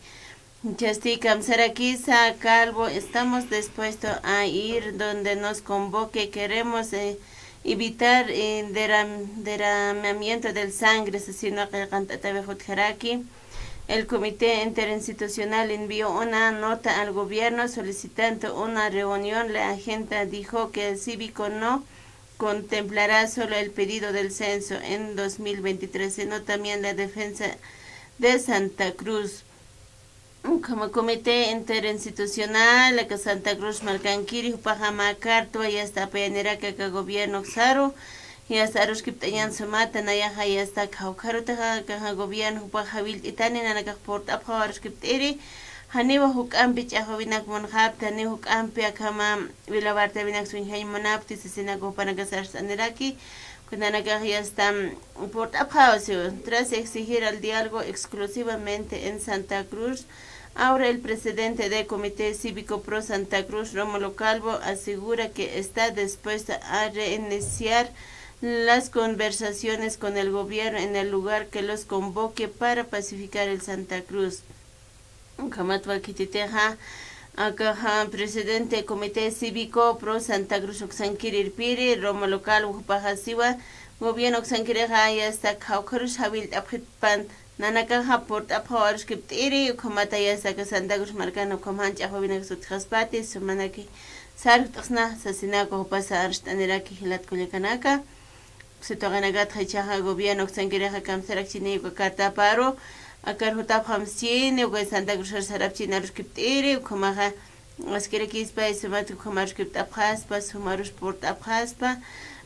Chasti kamsarakisa, Calvo, estamos dispuestos a ir donde nos convoque, queremos, eh, evitar, eh, deram-, derramamiento de sangre, sasinwa qillqant'atawix utjaraki. El Comité Interinstitucional envió una nota al gobierno solicitando una reunión. La agenda dijo que el cívico no contemplará solo el pedido del censo en dos mil veintitrés, sino también la defensa de Santa Cruz. Ukhama Comité Interinstitucional aka Santa Cruz markankiri jupaxa mä carta yasta apayaniraki aka gobierno uksaru, yasta aruskipt'añan sumata nayaxa yasta kawkharutaxa aka gobierno jupaxa jawillt'itani nanakax purt'apxaw aruskipt'iri, janiwa juk'ampi ch'axwawinak munxapti, janiwa juk'ampi akhama wilawartawinak suñjañ munapti sasinaku jupanakas arst'aniraki. Kunanakax yasta purt'apxaw siw. Tras exigir el diálogo exclusivamente en Santa Cruz, ahora el presidente de Comité Cívico Pro Santa Cruz, Rómulo Calvo, asegura que está dispuesto a reiniciar las conversaciones con el gobierno en el lugar que los convoque para pacificar el Santa Cruz. Ukhamat wakititixa, akaxa presidente Comité Cívico Pro Santa Cruz uksankiri irpiri, Rómulo Calvo jupaxa siwa, gobierno uksankirixa yasta kawkharus jawillt'apxitpan, nanakaxa purt'apxaw aruskipt'iri, ukhamata yasta aka Santa Cruz markan ukhaman ch'axwawinak sutjaspati, sumanaki sarkt'asna, sasinaku jupasa arst'aniraki jilat kullakanaka. Sitwaqinakatxa ichhaxa gobierno uksankirixa kamsarakchini uka cartaparu, akar jutapxamschini, uka Santa Cruzar sarapchini aruskipt'iri, ukhamaxa askirakispay sumat ukham aruskipt'apxaspa, suma arus purt'apxaspa,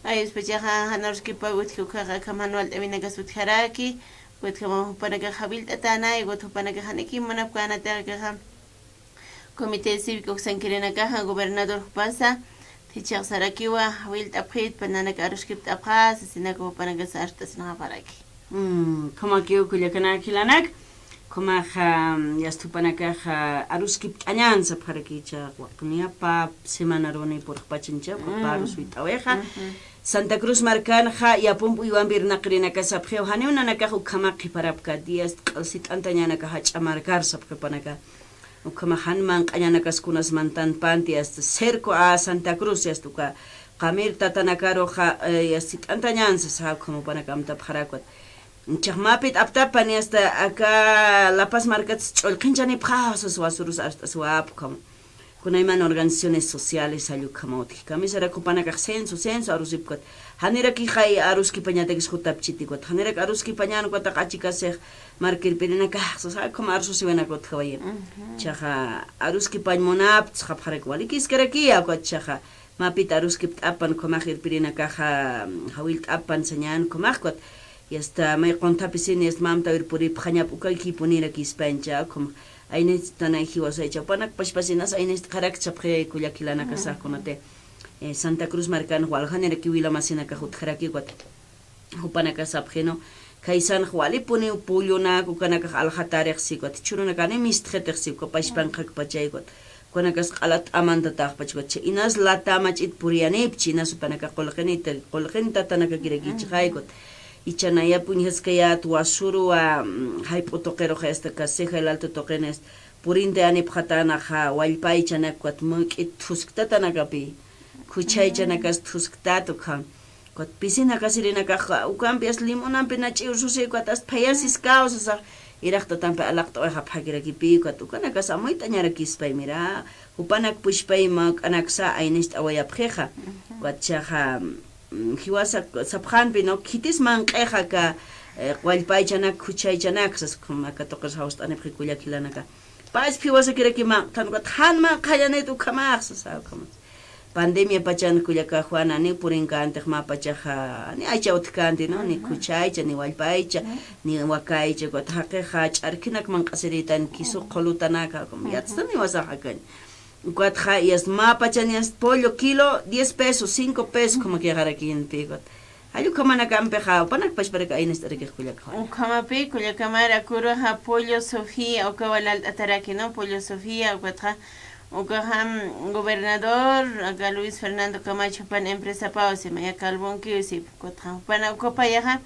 ayuspachaxa jan aruskipa utji ukhaxa akham jan walt'awinakas utjaraki, ukatjama jupanakax jawillt'atänay, ukat jupanakax janiki munapkänatix akaxa. Comité Cívico uksankirinakaxa gobernador jupasa, jichhax sarakiwa, jawillt'apxitpa, nanaka aruskipt'apxasa, sasinaku jupanakasa arst'asinaxapxaraki. Mm, ukhamakiw kullakanak jilanak, ukhamaxa, mm, yasta jupanakaxa aruskipt'añan sapxaraki jichhax waqt'uniyapa, semanaruni purxpachincha, Mm. paru suyt'awixa. Mhm. Santa Cruz markanxa, yapump uywampi irnaqirinaka sapxiw, janiw nanakax ukhama qhiparapkati, yasta q'al sit'antañanaka jach'a markar sapxi jupanaka. Ukhama jan manq'añanakas kunas mantanpanti, yasta cerco a Santa Cruz, yasta uka qamir tatanakaruxa, eh, yasta sit'antañan sasa, ukhama jupanak amtapxarakwa. Jichhax mapit aptapan, yasta aka La Paz markats ch'ullqhinchanipxaw sasa, wasurus arst'asiwap ukhama. Kunayman organizaciones sociales jall ukhama utji. Kamisarak jupanakax censo, censo arusipkwa. Janirakixay aruskipañatakis jutapchitikwat. Janirak aruskipañän ukat achikasix marka irpirinakax sasa, ukham arsusiwinaka utjawayir. Ujú. Jichhaxa aruskipañ munapta sapxarak walikiskarakiya, ukat jichhaxa mapit aruskipt'apan ukhamax irpirinakaxa, mm, jawillt'apan sañän ukhamax ukat. Yasta may qunthapisin, yasta mä amtawir puripxañap ukaykipunirakispañcha, ukhamax. Aynist tanay jiwasaycha, jupanak pachpasinas aynist qarak sapxi kullak jilanakasax kunati. Eh, Santa Cruz markan waljaniraki wila masinakax utjaraki ukat. Jupanakax sapxi, no, khaysanx walipuniw pollonak ukanakax aljatarix si ukat, churunakani mistxitix si uka pachpan qhakpachaykukat. Ukanakas q'alat t'amantataxpach ukat. Inas lata mach'it puriyanipchi, inas jupanakax qullqinita, qullqin tatanakakirakichixay ukat. Icha nayap uñjaskayät wasuruwa, mm, jayp'u tuqirux, yasta aka Ceja el Alto tuqin, yasta purintayanipxatanaxa wallpaychanak ukat, muk'it thusktatanakapi, khuchhaychanakas thusktata ukham. Ukat pisinakasirinakax ukampi, yasta limonampi nach'iw susi ukat, yasta phayasiskaw sasax, iraqtatampi alaqt'awayxapxakirakipi ukat, ukanakas amuyt'añarakispay, mira, jupanak puchpay mawk'anaksa aynicht'awayapxixa. Ujú. Ukat jichhaxa, mm, jiwasa sapxanpi, no, khitis manq'ixa aka, eh, wallpaychanak, khuchhaychanak sas, ukham aka tuqir jawst'anipxi kullak jilanaka. Pachpa jiwasakiraki manq'than ukat, jan manq'añanit ukhamax sasa, ukhamax. Pandemia pachan kullaka Juana, ni purinkantix mä pachaxa, ni aycha utjkanti, no, ni khuchhaycha, ni wallpaycha, ni wakaycha, ukat jaqixa ch'arkhinak manq'asiritan, kisu qhulutanaka, ukham, yatstani jiwasax akañ. Ukatxa, yasta mä pachan yasta pollo kilo diez pesos, cinco pesos, ukhamakirakïnti, ukat. Jall ukhamanakampixa, jupanak pachparak aynicht'arakix kullaka Juana. Ukhamapi, kullakamar akuruxa pollo Sofía, ukawa lalt'ataraki, no, pollo Sofía, ukatxa, ukaxa, mm, gobernador, aka Luis Fernando Camacho jupan empresapaw si, maya Calbonkiw si, ukatxa, jupana ukapayaxa,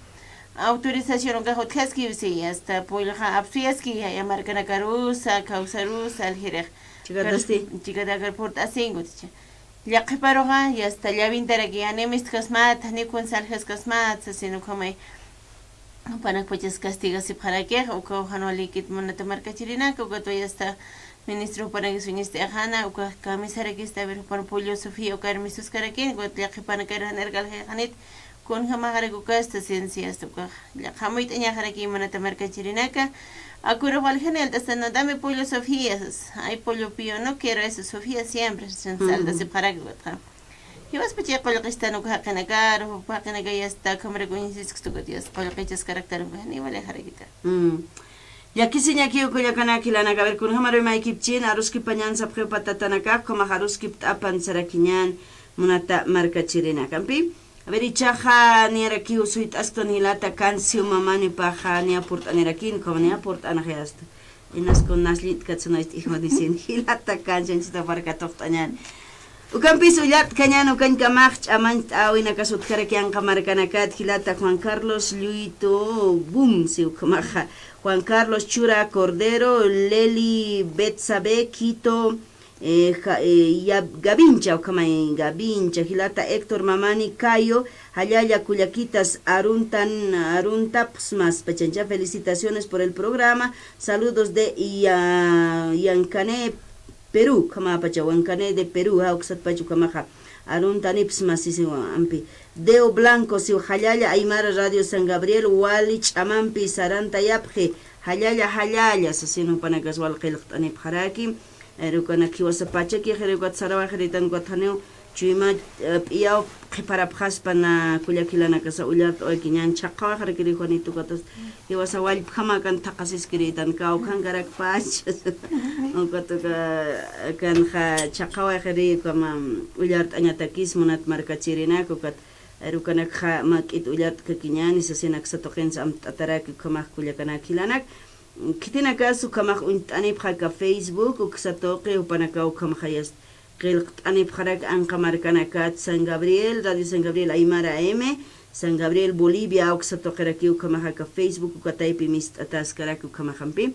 autorización ukax utjaskiw si, hasta polloxa apsuyaski, ya markanakarusa, kawsarusa, aljirix. Chikatasti. Chikatakar purt'asinkuti. Llaqhiparuxa, yasta llawintaraki, ni mistkasmat, ni kun saljaskasmat, sasin ukhamay. Jupanakpachas castigasipxarakix, ukaw jan walikit munata markachirinaka, ukatwa yasta Ministro jupanakis uñist'ixana, ukax kamisarakista, a ver, jupan Pollo Sofía, ukar misuskarakini, ukat llaqhipanakar janirkalxixanit, kunjamaxarak ukasta cienciasta, ukax llaqha amuyt'añaxaraki imanata markachirinaka, akurux waljani alt'astan, no, dame Pollo Sofía, ay, Pollo Pío, no quiero eso, Sofía siempre, saltasipxarak ukatxa. Jiwaspachay qullqistan uka jaqinakar, uka jaqinakay asta, ukhamarak uñjisiskstu ukat, asta qullqichaskaraktan uka, janiw walijarakita. Mm. Llakisiñakiw kullakanaka jilanaka, a ver, kunjamar rimaykipchin, aruskipañan sapxiw patatanakax, ukhamax aruskipt'apan sarakiñan, munata markachirinakampi. A ver, ichaxa niyarakiw suyt'asktan jilata Cancio Mamanipaxa, niya purt'anirakin, ukhama niya purt'anaxi asta. Inas kun nas llit'kat suna ist'ijunisin, jilata Cancio, anchhita puraka tuqt'añan. Ukampis ullart'kañan ukañkamax ch'amañcht'äwinakas utjaraki anqa markanakat jilata Juan Carlos Lluytu Bum, si ukhamaxa Juan Carlos Chura Cordero, Leli Betsabe Quito, eh, ja-, eh, ya-, Gavincha, ukhamay Gavincha, jilata Héctor Mamani Cayo, jallalla kullakitas aruntan, aruntapxsmas pachancha, felicitaciones por el programa, saludos de Ya-, Yancané, Perú, ukhamapacha, Wancané de Perú, jawksatpach ukhamaxa. Aruntanipxsma sisiwa ampi. Deo Blanco, siw jallalla Aymara Radio San Gabriel, wali ch'amampi sarantayapxi, jallalla, jallalla, sasin jupanakas wal qillqt'anipxaraki. Arukanak jiwasapachaki, jirukat sarawaxiritan ukat janiw, chuyma, eh, p'iyaw qhiparapxaspan kullak jilanakasa ullart'awakiñan chhaqawaxarakiri Juanito ukatas. Jiwasa wallpjamakan thaqhasiskiritan, kawkhankarakpach. Ukat uka kanxa chhaqawaxiri, ukama ullart'añatakis munat markachirinak, ukat arukanakxa mä k'it ullart'kakiñäni, sasin aksa tuqinsa amtt'ataraki ukhamax kullakanak jilanak. Khitinakas ukhamax uñt'anipxaka Facebook, uksa tuqi, jupanakaw ukhamaxayas qillqt'anipxarak anqa markanakat San Gabriel, Radio San Gabriel Aymara A M, San Gabriel Bolivia, uksa tuqirakiw ukhamaxaka Facebook, uka taypi mist'ataskarak ukhamaxampi.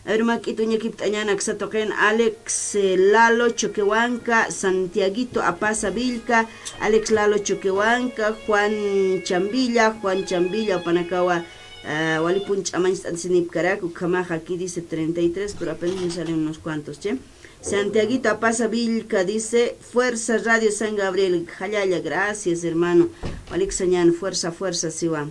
Aru mä k'it uñakipt'añan aksa tuqin Alex, eh, Lalo Choquehuanca, Santiaguito Apaza Villca, Alex Lalo Choquehuanca, Juan Chambilla, Juan Chambilla, jupanakawa, ah, walipun ch'amañcht'asinipkarak, ukhamax aquí dice treinta y tres, pero apenas me salen unos cuantos, ¿sí? Santiaguito Apaza Villca dice, fuerza Radio San Gabriel, jallalla, gracias, hermano. Walik sañan, fuerza, fuerza, siwa.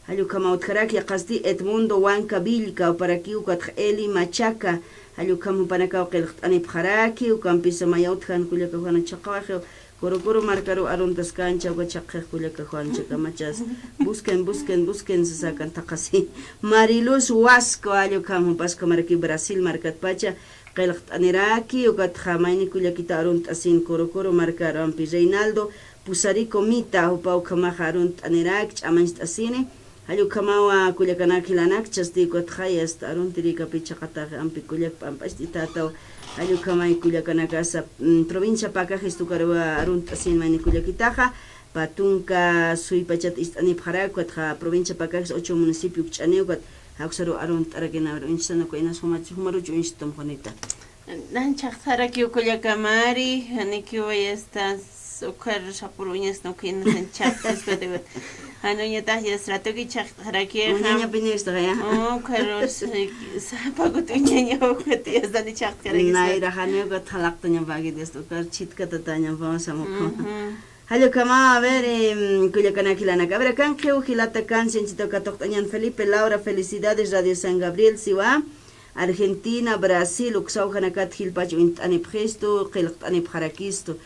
Jall ukhama utjaraki, yaqasti Edmundo Huanca Villca, juparakiw ukatxa Eli Machaca, jall ukham jupanakaw qillqt'anipxaraki, ukampisa maya utjan kullaka Juana chhaqawaxiw, Corocoro markaru aruntaskancha, uka chhaqix kullaka Juancha kamachas, busquen, busquen, busquen, sasakan thaqhasi. Mariluz Huasco, jall ukham jupas ukhamaraki Brasil markatpacha, qillqt'aniraki, ukatxa mayni kullakita arunt'asin Corocoro markaru ampi Reinaldo Pusarico Mita, jupa ukhamaxa arunt'aniraki, ch'amañcht'asini, jall ukhamawa kullakanak jilanak, chasti ukatxa yasta aruntirikapi chhaqatax ampi kullak p'amp'acht'itataw, jall ukhamay kullakanakasa, mm, provincia Pacajes tukaruwa arunt'asin mayni kullakitaxa, pä tunka suypachat ist'anipxarak, ukatxa provincia Pacajes ocho municipio ukch'aniw, ukat Jawksaru arunt'arakina, a ver, uñst'añaw, inas jumaruch uñst'am, Juanita. Nan chhaqtarakiw kullakamari, janikiw yasta, ukhar sapur uñasna, ukhinas chhaqtaspa, jan uñatax yasta ratuki chhaqtaraki. Uñaña pinirsta, ya. Oh, ukhar sapakut uñaña, ukat yasta ni chhaqtaraki. Nayra janiw ukat jalaqtañapaki, yasta, ukhar chhitkatatañapa, samuku. Jall ukhama, a ver, em, kullakanak jilanaka. A ver, akankiw jilata Cancio, anchhita katuqt'añan Felipe Laura, felicidades, Radio San Gabriel, siwa, Argentina, Brasil, uksaw janakat jilpach uñt'anipxistu, qillqt'anipxarakistu.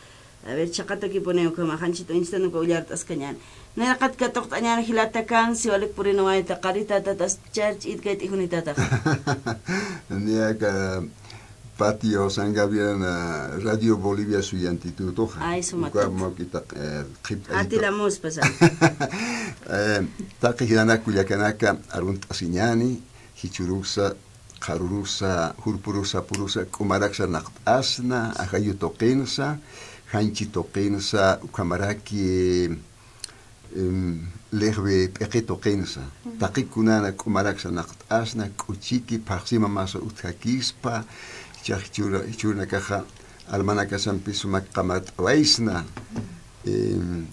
A ver, chhaqatakipuniw ukhama, anchhita uñst'añaw uka ullart'askañan. Nayraqat katuqt'añan jilata Cancio, walik puriniwayta, qaritat, tatas, charch, itkayt, ijunitatas. Niyaka, Patio San Gabriel, ah, Radio Bolivia suyantitutuxa. Ay, sumatat. Uka mawk'ita, eh, qhipt'ayito. Atilamuspa sa. Eh, taqi jilanak kullakanaka arunt'asiñani, jichhürusa, qharürusa, jurpürusa, purusa, k'umaraksa naqt'asna, ajayu tuqinsa, janchi tuqinsa, ukhamaraki, em, lejwi p'iqi tuqinsa. Ujú. Taqi kunana k'umaraksa naqt'asna, k'uchiki, phaxsimamasa utjakispa, jichhax jichhüru-, jichhürunakaxa almanakasampis sumak qamart'awaysna. Em,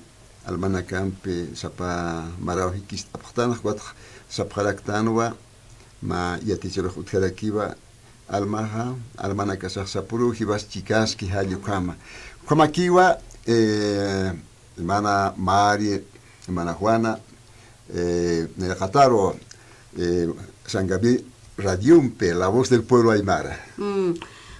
almanakampi sapa maraw jikist'apxtanxa, ukatxa sapxaraktanwa, mä yatichirux utjarakiwa, Almaxa, almanakasax sapüruw jiwas chikaski jall ukhama. Ukhamakiwa, eh, hermana Mari, hermana Juana, eh, nayraqataru, eh, San Gabriel Radiompi, La Voz del Pueblo Aymara. Mm.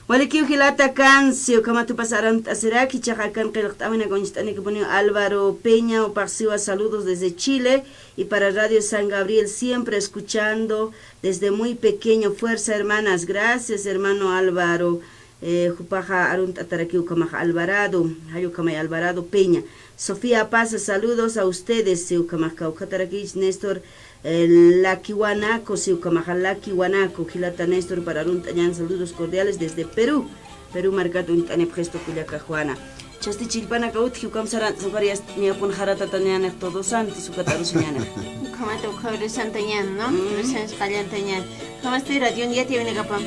Walikiw jilata Cancio, ukhama tupas arunt'asiraki, chiqa akan qillqt'äwinak uñst'anikipuniw Álvaro Peña, jupax siwa saludos desde Chile y para Radio San Gabriel siempre escuchando desde muy pequeño, fuerza hermanas, gracias hermano Álvaro. Eh, jupaxa arunt'atarakiw ukhamax Alvarado, jall ukhamay Alvarado Peña. Sofía Paz, saludos a ustedes, siw ukhamax kawkhatarakichis Néstor, eh, Laki Wanaco, siw ukhamaxa Laki Wanaco, jilata Néstor para arunt'añan, saludos cordiales desde Perú. Perú markat uñt'anipxistu kullaka Juana. Chasti chillpanaka utji, ukham saran, safar yast, niyapun jaratatañanix Todos Santos, ukat arusañanix. Ukhamata ukhaw arusantañan, ¿no? Mm. Arusañas qallantañan. Ukhamasti radion yatiyawinakapan.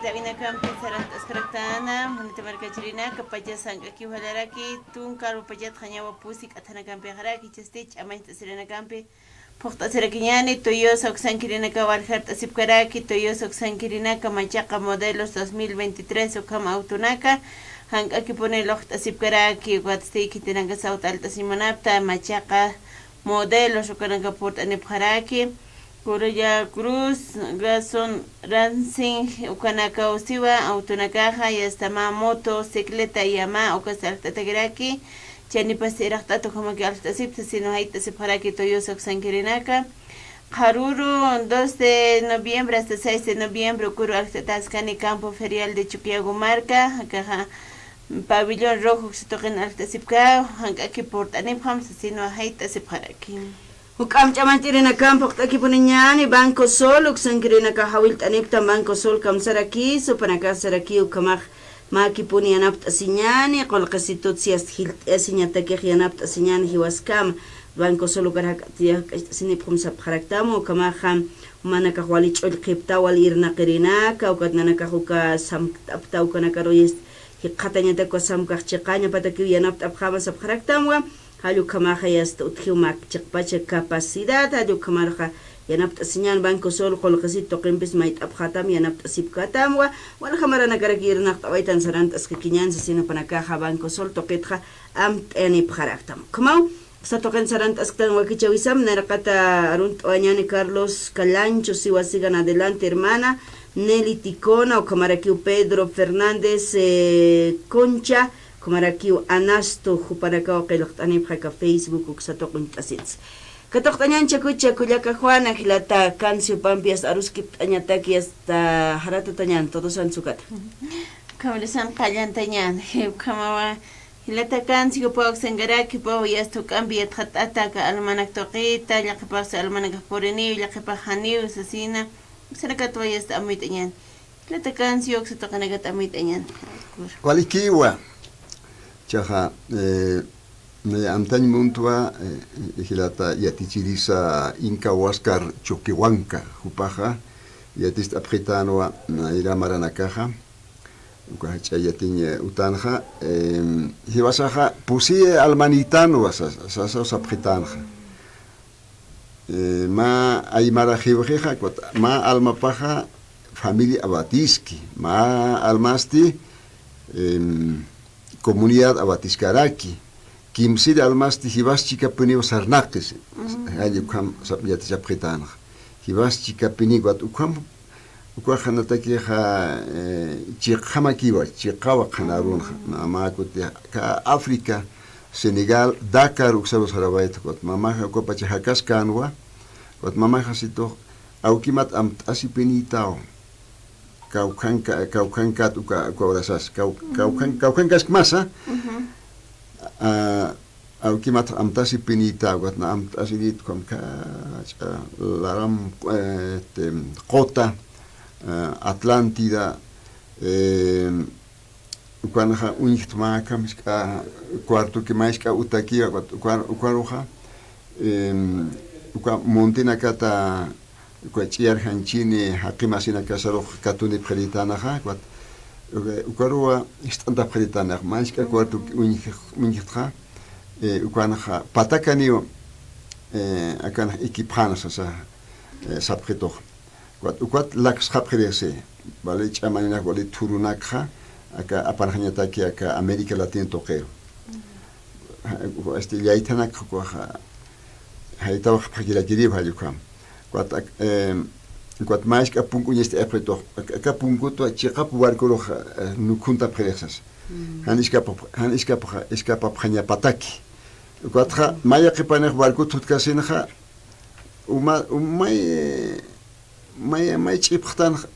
Inakampi sarant'askaraktana, munita markachirinaka, pachas jank'akiw jalaraki, tunka alwa pachat jañawa pusi k'athanakampixaraki, chasti ch'amañt'asirinakampi, phuqt'asirakiñani, Toyosa uksankirinaka waljart'asipkaraki, Toyosa uksankirinaka, machaqa modelos dos mil veintitrés ukham autonaka, jank'akipuni luqt'asipkaraki, ukat khitinaka sawt'alt'asiñ munapta, machaqa modelos ukanaka purt'anipxaraki, Corolla Cruz, Gason Racing, ukanaka usiwa, autonakaxa, yasta mä moto, cicleta, yama, ukas alkt'atakiraki, chanipas iraqt'at ukhamaki alkt'asipta, sino jayt'asipxaraki Toyosa uksankirinaka. Qharüru, dos de noviembre hasta seis de noviembre, ukuru alkt'ataskani Campo Ferial de Chuquiago marka, akaxa pabellón rojo uksa tuqin alkt'asipka, jank'aki purt'anipxam, sino jayt'asipxaraki. Juk'amp ch'amañt'irinakamp phuqt'akipuniñani, Banco Sol uksankirinaka jawillt'anipta, Banco Sol kamsaraki, supanakax saraki, ukhamax mäkipuni yanapt'asiñani, qullqisitut si hasta jilt'asiñatakix yanapt'asiñani jiwaskama, Banco Sol ukar jak'acht'asinipxam sapxaraktam, ukhamaxa jumanakax wali ch'ullqhipta, wali irnaqirinaka, ukat nanakax uka samkt'apta, ukanakaru jikxatañatak uka samkax chiqañapatakiw yanapt'apxama sapxaraktamwa, jall ukhamaxa yasta utjiw mä chiqpacha capacidad, jall ukhamarxa yanapt'asiñan Banco Sol qullqisit tuqimpis mayt'apxatam, yanapt'asipkatamwa, walja maranakarak irnaqt'awaytan sarant'askakiñan, sasina jupanakaxa Banco Sol tuqitxa amt'ayanipxaraktam. Ukhamaw, uksa tuqin sarant'asktan wakichäwisam, nayraqata arunt'awañani Carlos Calancho, siwa sigan adelante hermana, Nelly Ticona, ukhamarakiw Pedro Fernández, eh, Concha, ukhamarakiw Anasto, jupanakaw qillqt'anipxi aka Facebook uksa tuqin uñt'asits. Katuqt'añan chakucha kullaka Juana, jilata Cancio pampi hasta aruskipt'añataki hasta jaratatañan, Todos Santos ukata. Ukhamarusan qallantañan, ukhamawa, jilata Cancio, jupaw uksankaraki, jupaw yasta juk'ampi yatxat'ata aka almanak tuqita, llaqhipax uksa almanakax puriniw, llaqhipax janiw, sasina, uksanakatwa yasta amuyt'añan. Jilata Cancio, uksa tuqinakat amuyt'añan. Walikiwa. Chaxa, eh, naya amtañ muntwa, eh, jilata yatichirisa Inca Huáscar Choquehuanca, jupaxa yatist'apxitänwa nayra maranakaxa, uka jach'a yatiñ, eh, utanxa, em, jiwasaxa pusi almanïtanwa sa-, sa-, sa-, sapxitänxa. Eh, mä aymara jiwxixa, ukat mä almapaxa familia Abatiski, mä almasti, em, comunidad Abatiskaraki, kimsir almasti jiwas chikapiniw sarnaqi, jall ukham sap-, yatichapxitänxa. Jiwas chikapiniw, ukat ukham, ukax janatakixa, eh, chiqjamakiwa, chiqawa qhanarunxa, mä, mä kuti aka África, Senegal, Dakar uksaru sarawayta, ukat mamaxa ukapacha jakaskänwa, ukat mamaxa situ, awkimat amt'asipinïtaw, kawkhanka-, kawkhankat uka, uka urasas, kaw-, kawkhan-, kawkhankaskmasa, a, awkimat amtasipinïta, ukat na amtasinït ukham jach'a laram, eh, este, quta, eh, Atlántida, eh, ukanxa uñjtmäkam jisk'a cuartoki mä jisk'a utaki, ukat ukan, ukaruxa, em, uka montenakata, uka ch'iyarjanchini jaqi masinakasarux katunipxiritänaxa, ukat, uka, ukaruwa jist'antapxiritänax, mä jisk'a cuartoki uñj-, uñjtxa, eh, ukanxa patakaniw, eh, akanx ikipxäna sasa, eh, sapxitux. Ukat, ukat laksxapxirixsi, vale, ch'amañanak vale thurunakxa, aka apanxañataki aka América Latina tuqiru. Este, llaythanakxa ukaxa, jaytawxapxakirakiriw jall ukham. Ukat, ak-, em, ukat mä jisk'a punku uñist'ayapxitux, ak-, aka punkutwa chiqap barcorux, eh, nukhuntapxirixsas. Jan iskapap-, jan iskapxa-, iskapapxañapataki. Ukatxa, mä yaqhipanix barcot jutkasinxa, uma, umay, May, may ch'ipxtanx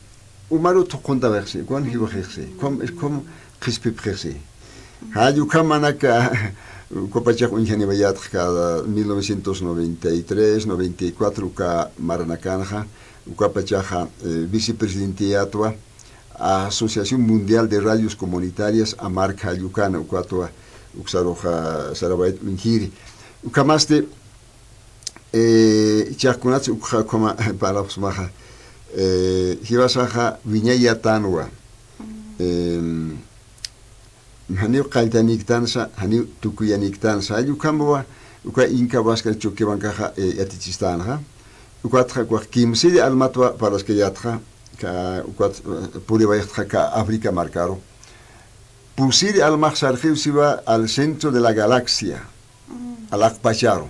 umaru thuqhuntawayxsi, ukan jiwxixsi, ukham, ukham qhispipxixsi. Jall ukham manaka, ukapachax uñjaniwayätx cada mil novecientos noventa y tres, noventa y cuatro uka maranakanxa, ukapachaxa, eh, vicepresidenteyätwa, Asociación Mundial de Radios Comunitarias, AMARC jall ukana, ukatwa, uksaruxa, sarawayt uñjiri. Ukhamasti, Eh, ichax kunats ukxa ukhama parlapxsmaxa, eh, jiwasaxa wiñayatänwa, Em, janiw qalltaniktansa, janiw tukuyaniktansa, jall ukhamawa, uka Inca Huáscar Chuquihuancaxa, eh, yatichistänxa. Ukatxa, ukax kimsiri almatwa parlaskayätxa, ka, ukat, eh, puriwayxtxa ka África markaru. Pusiri almax sarxiw siwa al centro de la galaxia, alaqpacharu.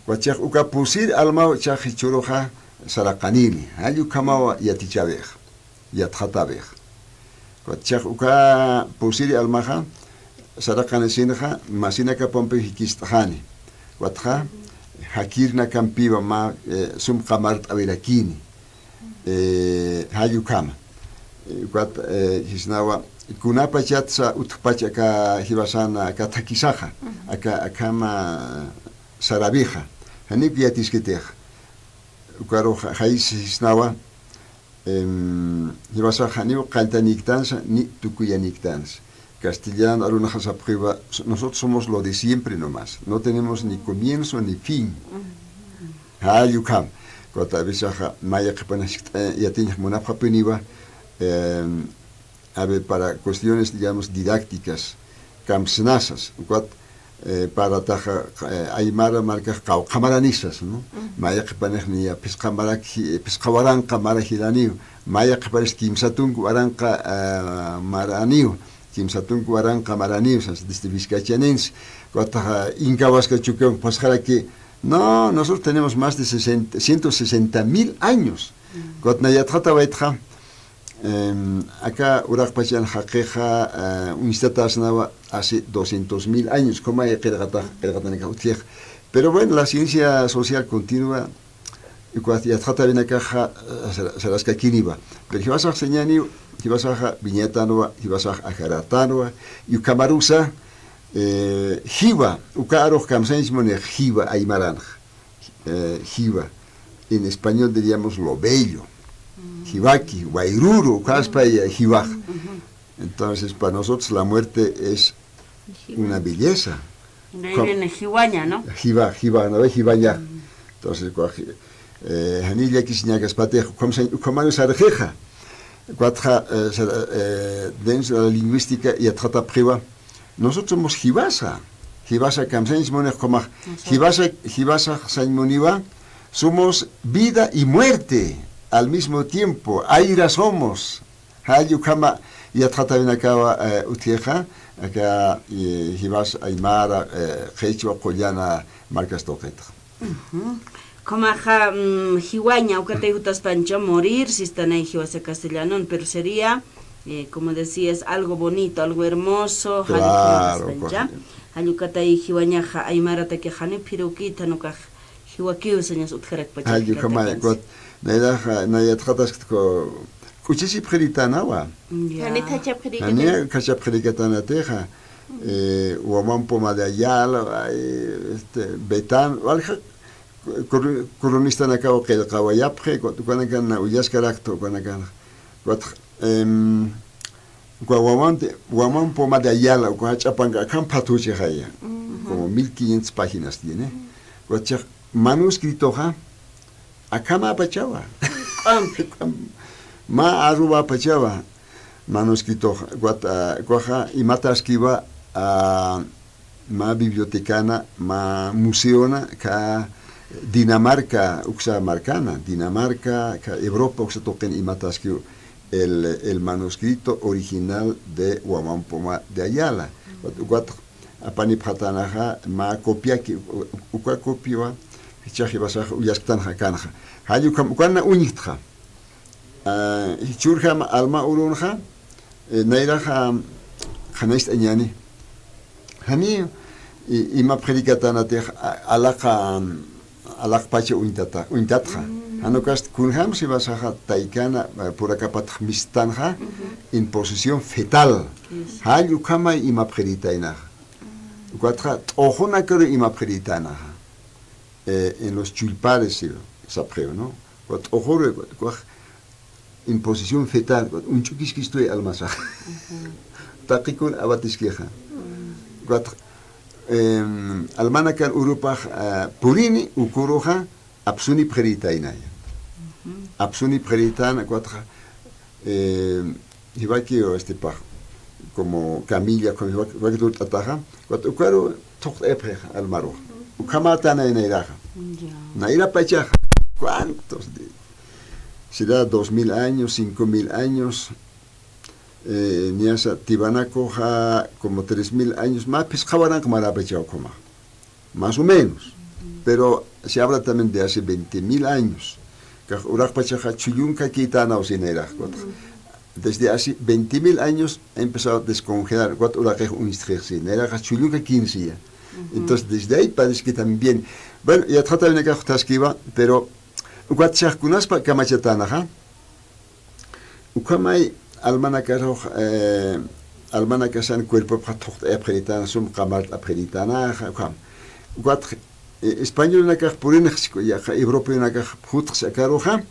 Ukat chix uka pusiri almaw chix jichhüruxa saraqanini, jall ukhamawa yatichäwixa. Yatxatäwixa. Ukat chix uka pusiri almaxa, saraqanisinxa, masinakapampiw jikist'xani. Ukatxa, jakirnakampiwa mä, eh, sum qamart'awirakini. Eh, jall ukhama. Eh, ukat, eh, jisnawa, kunapachatsa utjpach aka jiwasan, aka thakisaxa, aka, akhama saräwixa. Janiw yatiskitixa. Ukarux jaysi jisnawa, em, jiwasax janiw qalltaniktansa, ni tukuyaniktansa. Castellano arunxa sapxiwa, nosotros somos lo de siempre nomás. No tenemos ni comienzo ni fin. Jall ukham. Ukat a veces, maya qhipan jisk'ta, eh, yatiñ munapxapuniwa, em, a ver, para cuestiones, digamos, didácticas, kamsnasas, ukat, eh, para taxa, eh, aymara markax qawqha maranisas, ¿no? Maya qhipanix niya phisqa marak ji-, phisqa waranqa mara jilaniw, maya qhipanix kimsa tunka waranqa, eh, maraniw, kimsa tunka waranqa maraniw, sas, desde Vizcachaninsi, ukat taxa Inca Huáscar Chuquihuancax pasxaraki, no, nosotros tenemos más de sesenta, ciento sesenta mil años. Ukat nay yatxatawaytxa, Em, aka uraqpachan jaqixa, eh, uñstatäsnawa hace doscientos mil años, ukhama qillqatax, qillqatanakax utjixa. Pero bueno, la ciencia social continua, ukat yatxatäwinakaxa, eh, sar-, saraskakiniwa. Pero jiwasax sañäniw, jiwasaxa wiñatanwa, jiwasax ajaratänwa, y ukhamarusa, eh, jiwa, uka arux kamsañch munix jiwa aymaranxa. Eh, jiwa. En español diríamos lo bello. Jiwaki, wayruru, ukhaspa, eh, jiwax. Entonces, para nosotros la muerte es una belleza. De ahí viene jiwaña, ¿no? Jiwa, jiwa, ¿no ve? Jiwaña. Entonces, ukax, eh, janiy llakisiñakaspatix, ukham sañ-, ukhamaru sarxixa. Ukatxa, eh, sar-, eh, dentro de la lingüística yatxatapxiwa, nosotros somos jiwasa. Jiwasa kamsañ sañ munix ukhamax. Jiwasa, jiwasa sañ muniwa. Somos vida y muerte al mismo tiempo. Ayra somos. Jall ukhama yatxatäwinakawa, eh, utjixa, aka, eh, jiwas aymara, eh, qhichwa qullana markas tuqitxa. Ujú. Ukhamaxa, mm, jiwaña, ukatay jutaspancha morir, sistanay jiwasa castellanun, pero sería, eh, como decías, algo bonito, algo hermoso, jall ukhama jutaspancha. Claro, correcto. Jall ukatay jiwañaxa aymarataki janiw phiruwkithan ukax jiwakiw sañas utjarakpacha. Jall ukhama, ukat, nayraxa, nay yatxataskta uka k'uchisipxiritänawa. Ya. Jani khachapxirikatana. Jani khachapxirikatänatixa. Eh, Huamán Poma de Ayala, ay, este, Betán, walja, coro-, coronistan akaw qillqawayapxi, ukat ukanakan uyaskarakta ukanakan. Ukat, em, uka Huamán, Huamán Poma de Ayala, uka jach'a panka akham phathuchixaya. Como mil quinientas páginas tiene. Ukat chix manuscritoxa, akhamapachawa. Q'umpi. Mä aruwapachawa manuscritoxa, ukat, ah, ukaxa imataskiwa, ah, mä bibliotecana, mä museona, ka Dinamarca uksa markana, Dinamarca, ka Europa uksa tuqin imataskiw el, el manuscrito original de Huamán Poma de Ayala. Ukat, ukat apanipxatänaxa, mä copiaki, u-, u-, uka copiawa, jichhax jiwasax uyasktanxa akanxa. Jall ukham, ukanna uñjtxa. Ah, jichhürjam alma urunxa, eh, nayraxa qhanañcht'añäni. Jani, i-, imapxirikatänatix, a-, alaqa, alaqpacha uñtata, uñtatxa. Jan ukasti kunjams jiwasaxa taykana, eh, purakapatx mistanxa, imposición fetal. Jall ukhamay imapxiritaynaxa. Ukatxa t'uxunakaru imapxiritänaxa. Eh, en los chulpares, eh, sapxiw, ¿no? Ukat t'uxuru, ukat, ukax imposición fetal, ukat uñch'ukiskistuy almasax. Taqikun awatiskixa. Ukat, em, almanakan urupax, ah, purini, ukuruxa, apsunipxiritaynaya. Apsunipxiritäna, ukatxa, em, Jiwakiw, este, pax, como camilla, como jiwak-, jiwak lurt'ataxa, ukat ukaru thuqt'ayapxixa almaruxa. Ukhamätanay nayraxa. Ya. Nayrapachaxa, ¿cuántos de? Será dos mil años, cinco mil años, eh, niyasa Tibanakuxa como tres mil años, mä phisqa waranqa marapachaw ukhamaxa. Más o menos. Pero se habla también de hace veinte mil años. Kax uraqpachaxa chhullunkakitänaw si nayrax, ukat. Desde hace veinte mil años ha empezado a descongelar, ukat uraqix uñstxix si, nayraxa chhullunkakin siya. Entonces, desde ahí parece que también, bueno, yatxatäwinakax utjaskiwa, pero ukat shax kunaspa kamachatänaxa, ukhamay almanakarux, eh, almanakasan cuerpopxa thuqt'ayapxiritäna, sum qamart'apxiritänaxa, ukham. Ukat, eh, españolnakax purinxchi, yaqha europeonakax phutsxchi akaruxa,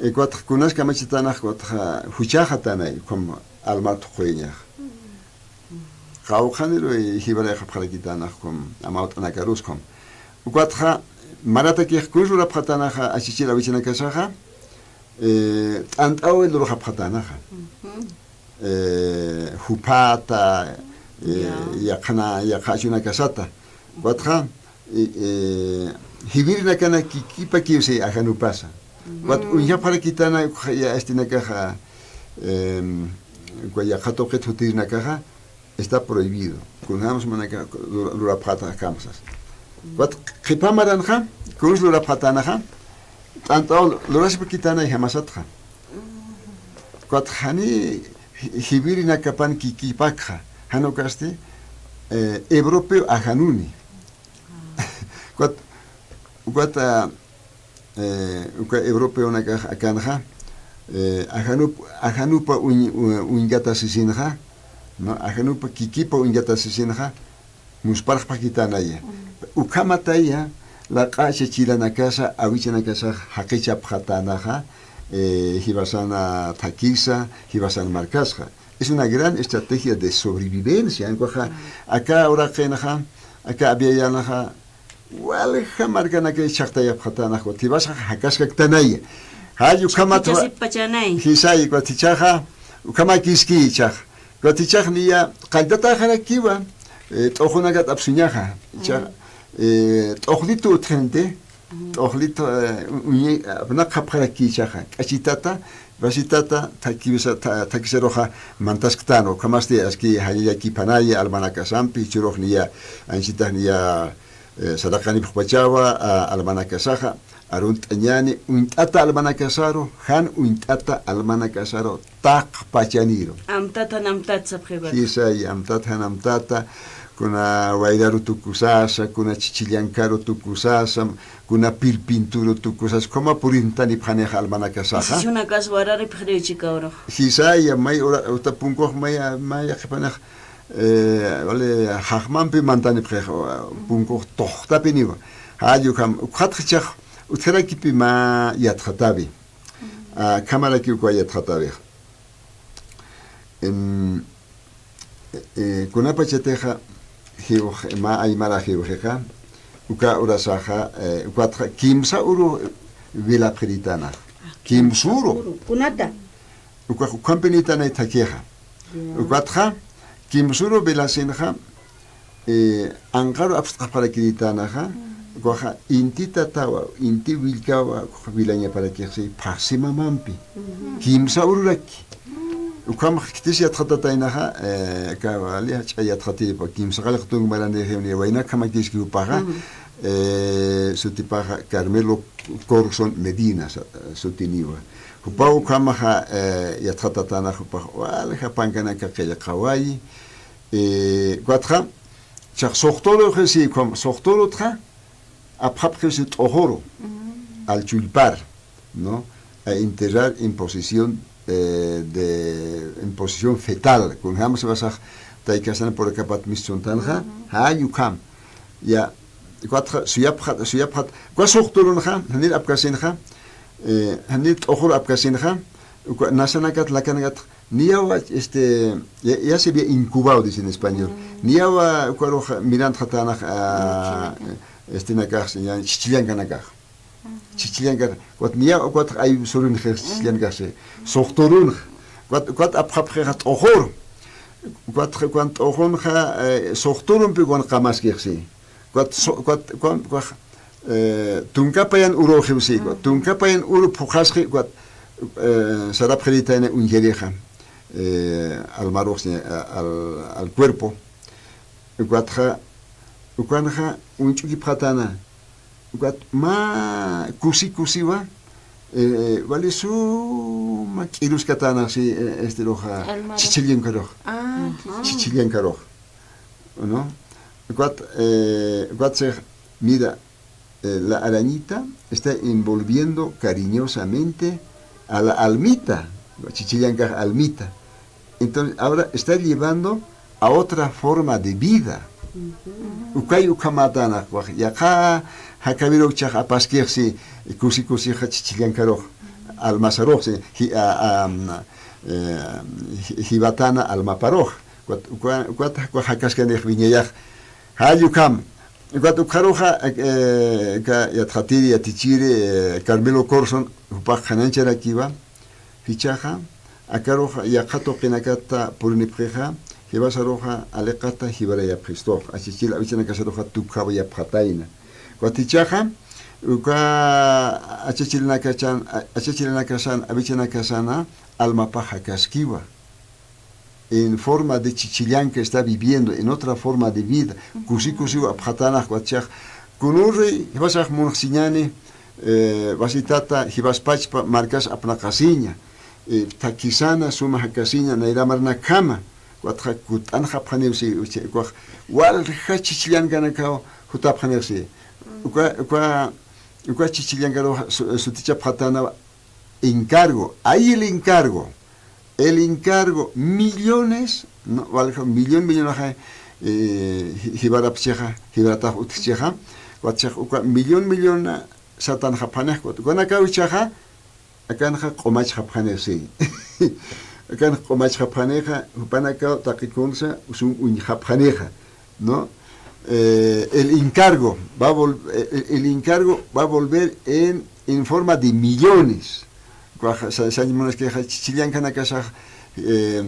eh, ukat kunas kamachatänax, ukat juchaxatanay, ukham almar thuqhuyañax. Qawqhaniru, eh, jiwaraykapxarakitänax, ukham amawt'anakarus, ukham. Ukatxa, maratakix kuns lurapxatänaxa, achichir awichanakasaxa, eh, t'ant'awi lurxapxatänaxa. Eh, juphata, eh, yaqhana, yaqha achunakasata. Ukatxa, eh, eh, jiwirinakana kikipakiw si ajanupasa. Ukat uñjapxarakitäna, ukxa, ya, estinakaxa, em, uka yaqha tuqit jutirinakaxa, está prohibido. Kunjams manaka lura-, lurapxata akham sas. Ukat qhipa maranxa, kuns lurapxatänaxa, t'ant'aw lurasipkitänay jamasatxa. Ukat jani ji-, jiwirinakapan kikipakxa, jan ukasti, eh, europeo ajanuni. Ukat, ukat, ah, eh, uka europeonakax akanxa, eh, ajanup-, ajanupa uñ-, u-, uñkatasisinxa, ¿no? Ajanupa kikipa uñkatasisinxa, musparxpakitänaya. Ukhamataya, laq'acha chilanakasa, awichanakasax jaqichapxatänaxa, eh, jiwasana thakisa, jiwasana markasxa. Es una gran estrategia de sobrevivencia. Entonces, aka uraqinxa, aka Abyayanxa, walja markanakay chhaqtayapxatänax, ukat jiwasax jakaskaktanaya. Jall ukhamat wa-, jichhasipachanay. Jisay, ukat jichhaxa, ukhamakiski jichhax. Ukat jichhax niya, qalltataxarakiwa, eh, t'uxunakat apsuñaxa. Jichhax, eh, t'uxlitu utjxinti, t'uxlitu, eh, uñi-, apnaqxapxaraki jichhaxa. K'achitata, wasitata, thakiwisa-, tha-, thakisaruxa mantasktänwa. Ukhamasti aski jallallakiphanaya almanakasampi, jichhürux niya, anchitax niya, eh, saraqanipxpachawa, a, almanakasaxa, arunt'añäni, uñt'ata almanakasaru, jan uñt'ata almanakasaru, taqpachaniru. Amtata, amtat sapxiwa. Jisay, amtata, jan amtata, kuna wayraru tukusasa, kuna chichillankaru tukusasa, kuna pirpinturu tukusasa, ukhama purintanipxanixa almanakasaxa. Asisunakas wararipxiriw chikawrux. Jisaya, may ura, uta punkux may, may yaqhipanix, eh, vale, jaqmampi mantanipxix, punkux tuxtapiniwa. Jall ukham, ukxatxa jichhax, utjarakipi mä yatxatawi. Ah, ukhamaraki uka yatxatawi. Em, eh, kunapachatixa jiwx, mä aymara jiwxixa, uka urasaxa, eh, ukatxa kimsa uru velapxiritäna. Kimsuru. Uru. Kunata? Uka, ukhampinitanay thakixa. Ya. Ukatxa, kimsuru velasinxa, eh, anqaru apst'apxarakiritänaxa, ukaxa inti tatawa, inti willkawa, ukaxa velañaparakixsi, phaxsi mamampi. Kimsa ururaki. Ukhamax khitis yatxatataynaxa, eh, aka wali jach'a yatxatiripa, kimsa qallq tunk maranïxiw niya, wayna ukhamakiski jupaxa, eh, sutipaxa Carmelo Corzon Medina sa-, sutiniwa. Jupaw ukhamaxa, eh, yatxatatänax jupax, walja pankanaka qillqawayi, eh, ukatxa, chax suxturu jisi, ukham suxturutxa, apxapxirsi t'uxuru, al chullpar, ¿no? A enterrar en posición, eh, de, en posición fetal, kunjams jiwasax taykasan purakapat mischuntanxa, jall ukham. Ya, ukatxa suyapxat, suyapxat, uka suxturunxa, janir apkasinxa, eh, janir t'uxuru apkasinxa, uka nasanakat, lakanakat, niyawa, este, ya, ya se había incubado, dice en español. Niyawa, ukarux mirantxatänax, ah, este, nakax, ya, chichillankanakax. Chichillankan, ukat niya, ukat ay surunxa, chichillankax, suxturunxa. Ukat, ukat apxapxixa t'uxur. Ukat, ukan t'uxunxa, eh, suxturumpi ukan qamaskixsi. Ukat, su-, ukat, ukan, ukat, eh, tunka payan uruxiwsi, ukat, tunka payan uru phuqasxi, ukat, eh, sarapxiritayna uñjirixa, eh, almaruxsi, eh, al, al cuerpo. Ukatxa, ukanxa uñch'ukipxatana. Ukat mä kusi kusiwa, eh, wali suma k'iruskatanaxsi, eh, estiruxa, almaru, chichillankarux. Ah, ajá. Chichillankarux. ¿No? Ukat, eh, ukat six, mira, eh, la arañita está envolviendo cariñosamente a la almita, chichillankax almita. Entonces, ahora está llevando a otra forma de vida. Ujú. Ukay ukhamätanax, yaqha jakawiruw chhax apaskixsi, kusi kusixa chichillankarux, almasaruxsi, ji-, a, a, mm, eh, ji-, jiwatana almaparux. Ukat, uka-, ukat, uka jakaskanix wiñayax. Jall ukham. Ukat ukxaruxa, eh, ka yatxatiri, yatichiri, eh, Carmelo Corson, jupax qhanañcharakiwa. Jichhaxa, akarux yaqha tuqinakata purinipxixa, jiwasaruxa aliqata jiwarayapxistux, achachil awichanakasaruxa tukjawayapxatayna. Ukat jichhaxa, uka achachilinakachan, a-, achachilinakasan, awichanakasana, almapax jakaskiwa. En forma de chichillanka está viviendo, en otra forma de vida. Kusi kusiw apxatanax, ukat jichhax, kunürri, jiwasax munxsiñäni, eh, wasitata, jiwas pachpa markas apnaqasiña, eh, thakhisana suma jakasiña, nayra marnakhama, ukatxa kutt'anxapxaniwsi, uchi, ukax walja chichillankanakaw jutapxanixsi. Uka, uka, uka chichillankaruxa su-, sutichapxatanaw encargo, ay el encargo. El encargo, millones, ¿no? Walja, millón, millón, ajá, eh, ji-, jiwarapchixa, jiwaratax utjchixa, ukat jichhax uka millón, millón, satanxapxanix, ukanakaw jichhaxa, akanxa q'umachxapxanixsi. Akanxa q'umachxapxanixa, jupanakaw taqi kunsa, sum uñjapxanixa. ¿No? Eh, el encargo va a vol-, eh, el, el encargo va a volver en, en forma de millones. Ukax, sa-, sañ munaskixa, chichillankanakasax, eh,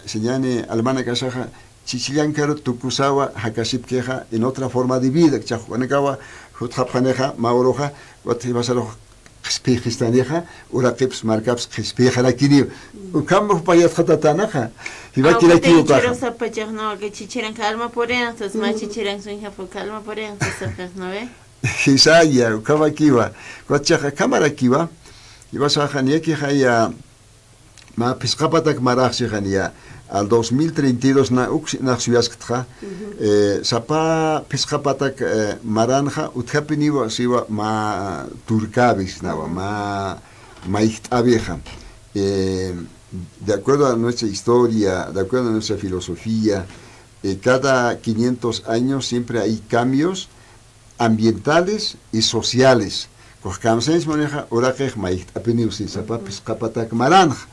sañäni almanakasaxa, chichillankaru tukusawa jakasipkixa en otra forma de vida, jichhax ukanakawa jutxapxanixa, mä uruxa, ukat jiwasarux qhispiyxistanixa, uraqipis markapis qhispiyxarakiniw. Ukham jupax yatxatatanaxa. Jiwakirakiw ukaxa. Chichirax sapa jichhax, ¿no? Aka chichiranka alma puriyanxtas, mä chichiranka suñjapxi uka alma puriyanxtas sapxix, ¿no ve? Jisaya, ukhamakiwa. Ukat jichhaxa akhamarakiwa. Jiwasaxa niyakixaya, mä phisqa patak marax sixaniya, al dos mil treinta y dos na uk si-, nax suyasktxa, eh, sapa phisqa patak, eh, maranxa utjapiniwa siwa mä turkäwi sisnawa, mä mayjt'äwixa. Eh, de acuerdo a nuestra historia, de acuerdo a nuestra filosofía, eh, cada quinientos años siempre hay cambios ambientales y sociales. Ukax kamsañs munixa, uraqix mayjt'apiniw si, sapa phisqa patak maranxa.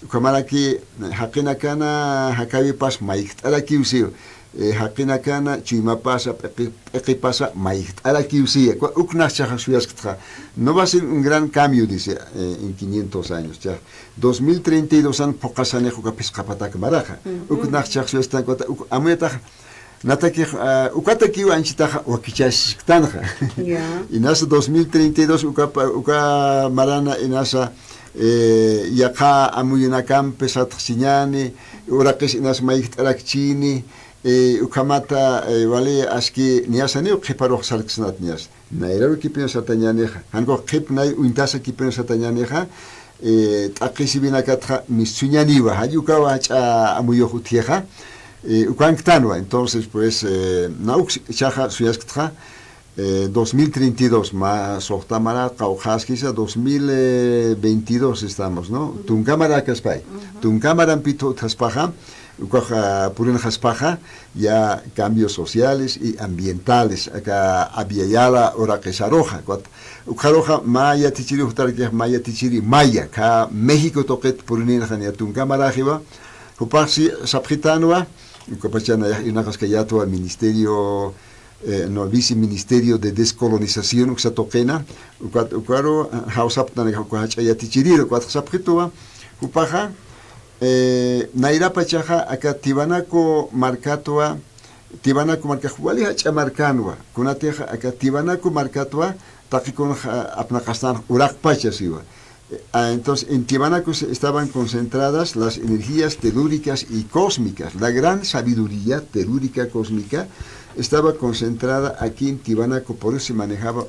Ukhamaraki, jaqinakana jakäwipas mayjt'arakiw si, eh, jaqinakana chuymapasa, p'iqi-, p'iqipasa mayjt'arakiw si. Uka, uk nax jichhaxa suyasktxa. No va a ser un gran cambio, dice, eh, en quinientos años. Jichhax dos mil treinta y dos an phuqasanix uka phisqa patak maraxa. Uk nax jichhaxa suyasktxa, ukat, uk amuyatax natakix, ah, ukatakiw anchitaxa wakichasisktanxa. Ya. Inasa dos mil treinta y dos uka pa-, uka marana inasa, eh, yaqha amuyunakampi satxsiñäni, uraqis inas mayjt'arakchini, eh, ukhamata, eh, wali aski niyasaniw qhiparux sarksnat niyas. Nayraru kipinw satañänixa. Jan ukax qhip nay uñtasa kipinw satañänixa, eh, t'aqhisiwinakatxa mistsuñäniwa, jall ukawa jach'a amuyux utjixa, eh, ukanktanwa. Entonces, pues, eh, na uk jichhaxa suyasktxa, eh, dos mil treinta y dos, mä suxta mara qawqhaskisa, dos mil veintidós estamos, ¿no? Tunka maräkaspay. Tunka marampi utjaspaxa, ukax, ah, purinxaspaxa, ya cambios sociales y ambientales, aka Abya Yala uraqisaruxa, ukat, ukxaruxa mä yatichiri jutarakixa, mä yatichiri maya, aka México tuqit purininxa niya tunka maraxiwa, jupaxsi sapxitanwa, ukapachan nayax irnaqaskayätwa ministerio, eh, no, viceministerio de descolonización, uksa tuqina, ukat, ukaru, ah, jawsaptanakax uka jach'a yatichiriru, ukat sapxituwa, jupaxa, Eh, nayrapachaxa aka Tiwanaku markatwa, Tiwanaku markax wali jach'a markanwa, kunatixa aka Tiwanaku markatwa, taqi kunxa apnaqastanx uraqpacha siwa. Eh, ah, entonces, en Tiwanaku se estaban concentradas las energías telúricas y cósmicas. La gran sabiduría telúrica cósmica estaba concentrada aquí en Tiwanaku, por eso se manejaba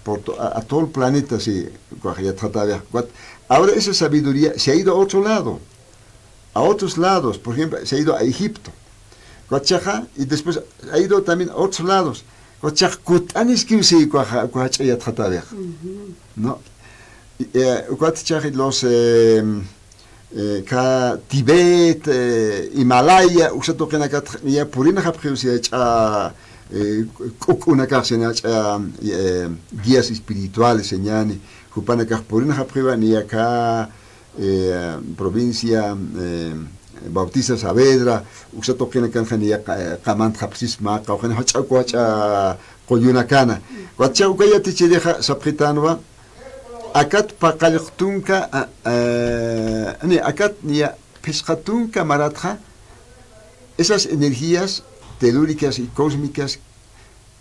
por to-, a, a todo el planeta, sí, ukax yatxatawi. Ahora esa sabiduría se ha ido a otro lado, a otros lados, por ejemplo, se ha ido a Egipto. Ukat jichhaxa, y después ha ido también a otros lados. Ukat jichhax kutt'aniskiw si ukaxa, uka jach'a yatxatawi. Ujú. ¿No? Y, eh, ukat jichhax los, eh, eh, ka Tibet, eh, Himalaya, uksa tuqinakat niya purinxapxiw si jach'a, eh, k'uk'unakax si jach'a, eh, guías espirituales, señani, jupanakax purinxapxiwa niya ka, eh, provincia, eh, Bautista Saavedra, uksa tuqinakanxa niya qa-, qamantxapxsisma, qawqhani jach'a, uka jach'a qullunakana. Ukat jichhax uka yatichirixa sapxitanwa, akat paqallq tunka, a, a, ni, akat niya phisqa tunka maratxa, esas energías telúricas y cósmicas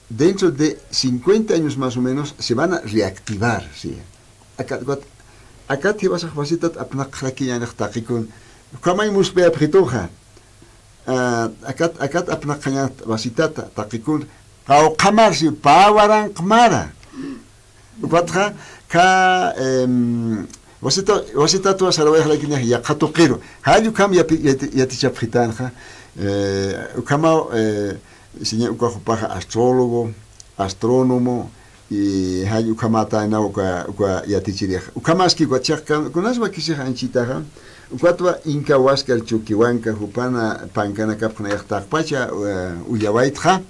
dentro de cincuenta años más o menos se van a reactivar, ¿sí? Akat, akat, akat jiwasax wasitat apnaqxarakiñanix taqikun, ukhamay muspayapxituxa. Ah, akat, akat apnaqxaña wasitata, taqikun, qawqha mar, si pä waranq mara. Ukatxa, ka, em, wasita, wasitatwa sarawayxarakiñax yaqha tuqiru. Jall ukham yapi-, yati-, yatichapxitanxa, eh, ukhamaw, eh, siña uka jupaxa astrólogo, astrónomo, y jall ukhamätänaw uka, uka yatichirix. Ukhamaski ukat jichhax, kunas wakisix anchhitaxa, ukatwa Inca Huáscar Choquehuanca, jupana pankanakapxi nayax taqpacha, eh, uyawaytxa,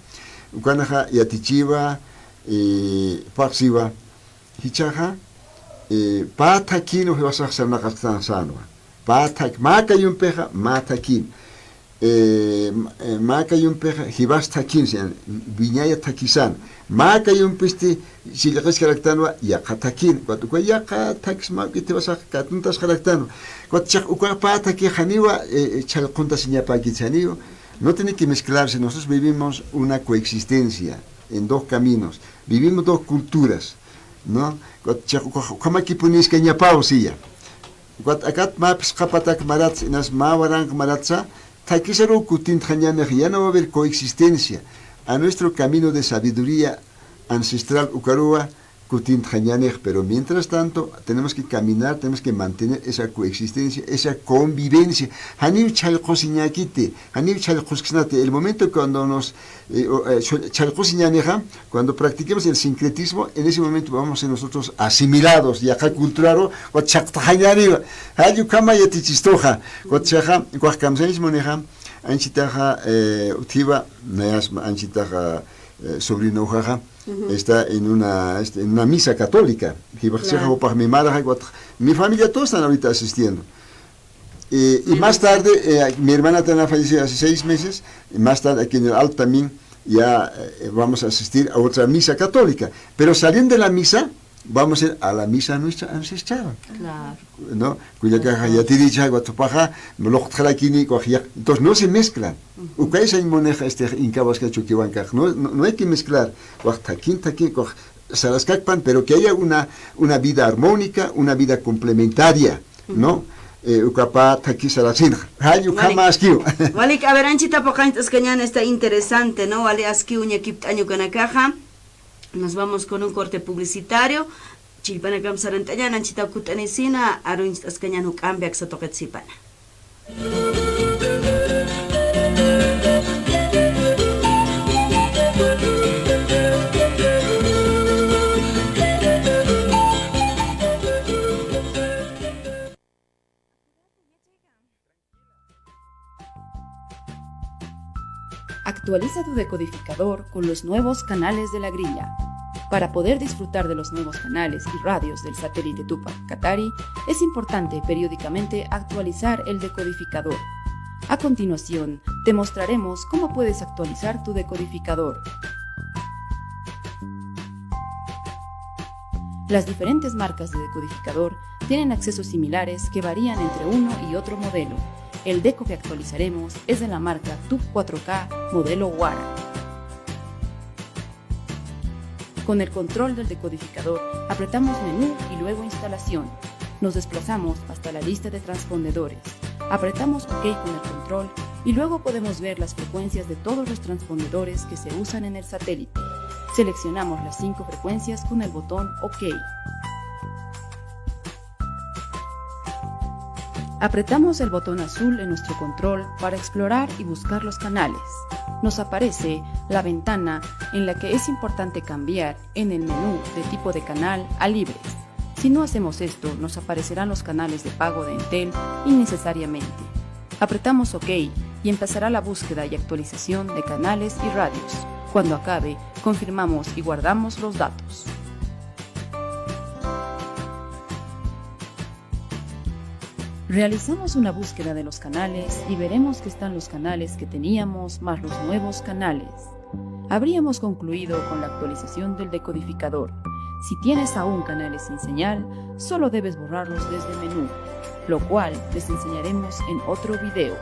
ukanxa yatichiwa, eh, paqsiwa, jichhaxa, eh, pä thakhin jiwasax sarnaqasktan sänwa. Pä thak-, mä kayumpixa mä thakhin. Eh, m-, eh, mä kayumpixa jiwas thakhin, si, wiñaya thakhisan. Mä kayumpisti chillqaskaraktanwa yaqha thakhin. Ukat uka yaqha thakhis mä juk'it jiwasax katuntasxaraktanwa. Ukat jichhax uka pä thakhi janiwa, eh, eh, chhallquntasiñapäkit janiwa. No tiene que mezclarse. Nosotros vivimos una coexistencia en dos caminos. Vivimos dos culturas, ¿no? Ukat jichhax uka, ukhamakipuniskañapaw siya. Ukat akat mä phisqa patak maratsa, inas mä waranq maratsa, thakhisaruw kutintxañänix, ya no va a haber coexistencia. A nuestro camino de sabiduría ancestral ukaruwa kutintxañänix, pero mientras tanto tenemos que caminar, tenemos que mantener esa coexistencia, esa convivencia. Janiw chhallqusiñäkiti, janiw chhallqusksnati. El momento cuando nos, eh, o, eh, chhall-, chhallqusiñänixa, cuando practiquemos el sincretismo, en ese momento vamos a ser nosotros asimilados, yaqha culturaru, ukat chhaqtxañäniwa. Jall ukhama yatichistuxa, ukat jichhaxa, ukax kamsañs munixa, anchhitaxa, eh, utjiwa, nayasma, anchhitaxa, eh, sobrino ujaxa, ujú, está en una, este, en una misa católica. Jiwax, claro, jiwax mi maraxa, ukat, mi familia todos están ahorita asistiendo. Eh, y más tarde, eh, mi hermana también ha fallecido hace seis meses, y más tarde aquí en el Alto también ya, eh, vamos a asistir a otra misa católica. Pero saliendo de la misa, vamos a ir a la misa nuestra ancestral. Claro. ¿No? Kullakaxa yatiricha, ukat jupaxa, luqtxarakini, ukax yaq-, entonces no se mezclan. Ujú. Ukay sañ munixa, este, Inca Huáscar Choquehuancax, no, no, no hay que mezclar. Ukax thakhin, thakhin, ukax saraskakpan, pero que haya una, una vida armónica, una vida complementaria, ¿no? Eh, uka pä thakhi sarasinxa. Jall ukhama askiw. Walik, a ver, anchhita phuqhañt'askañäni, está interesante, ¿no? Wali askiw uñakipt'añ ukanakaxa. Nos vamos con un corte publicitario. Chillpanakam sarant'añäni, anchhita kutt'anisina, aruñcht'askañäni juk'ampi aksa tuqit sipana. Actualiza tu decodificador con los nuevos canales de la grilla. Para poder disfrutar de los nuevos canales y radios del satélite Tupac Katari, es importante periódicamente actualizar el decodificador. A continuación, te mostraremos cómo puedes actualizar tu decodificador. Las diferentes marcas de decodificador tienen accesos similares que varían entre uno y otro modelo. El deco que actualizaremos es de la marca Tube cuatro K modelo Wara. Con el control del decodificador, apretamos menú y luego instalación. Nos desplazamos hasta la lista de transpondedores. Apretamos OK con el control y luego podemos ver las frecuencias de todos los transpondedores que se usan en el satélite. Seleccionamos las cinco frecuencias con el botón OK. Apretamos el botón azul en nuestro control para explorar y buscar los canales. Nos aparece la ventana en la que es importante cambiar en el menú de tipo de canal a libres. Si no hacemos esto, nos aparecerán los canales de pago de Entel innecesariamente. Apretamos OK y empezará la búsqueda y actualización de canales y radios. Cuando acabe, confirmamos y guardamos los datos. Realizamos una búsqueda de los canales y veremos que están los canales que teníamos más los nuevos canales. Habríamos concluido con la actualización del decodificador. Si tienes aún canales sin señal, solo debes borrarlos desde el menú, lo cual les enseñaremos en otro video.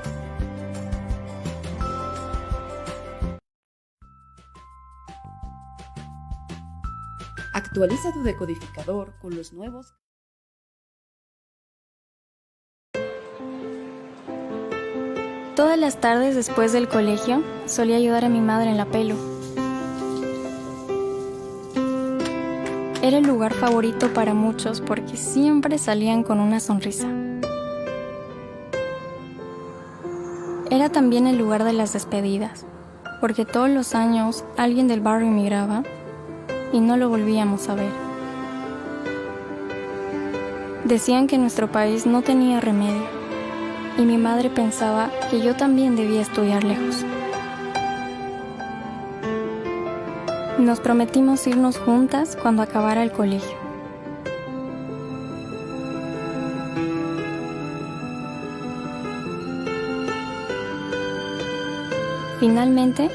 Actualiza tu decodificador con los nuevos. Todas las tardes después del colegio solía ayudar a mi madre en la pelu. Era el lugar favorito para muchos porque siempre salían con una sonrisa. Era también el lugar de las despedidas, porque todos los años alguien del barrio emigraba y no lo volvíamos a ver. Decían que nuestro país no tenía remedio, y mi madre pensaba que yo también debía estudiar lejos. Nos prometimos irnos juntas cuando acabara el colegio. Finalmente,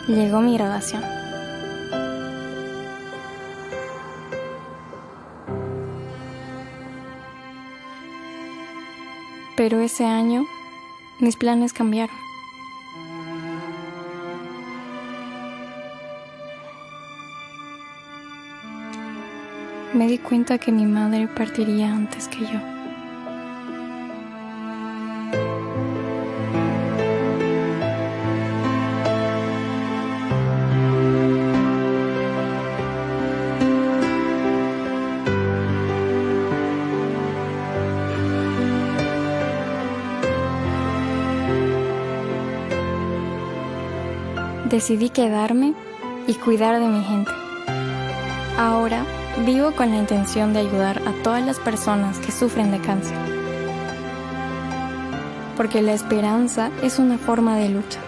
llegó mi graduación. Pero ese año, mis planes cambiaron. Me di cuenta que mi madre partiría antes que yo. Decidí quedarme y cuidar de mi gente. Ahora vivo con la intención de ayudar a todas las personas que sufren de cáncer, porque la esperanza es una forma de lucha.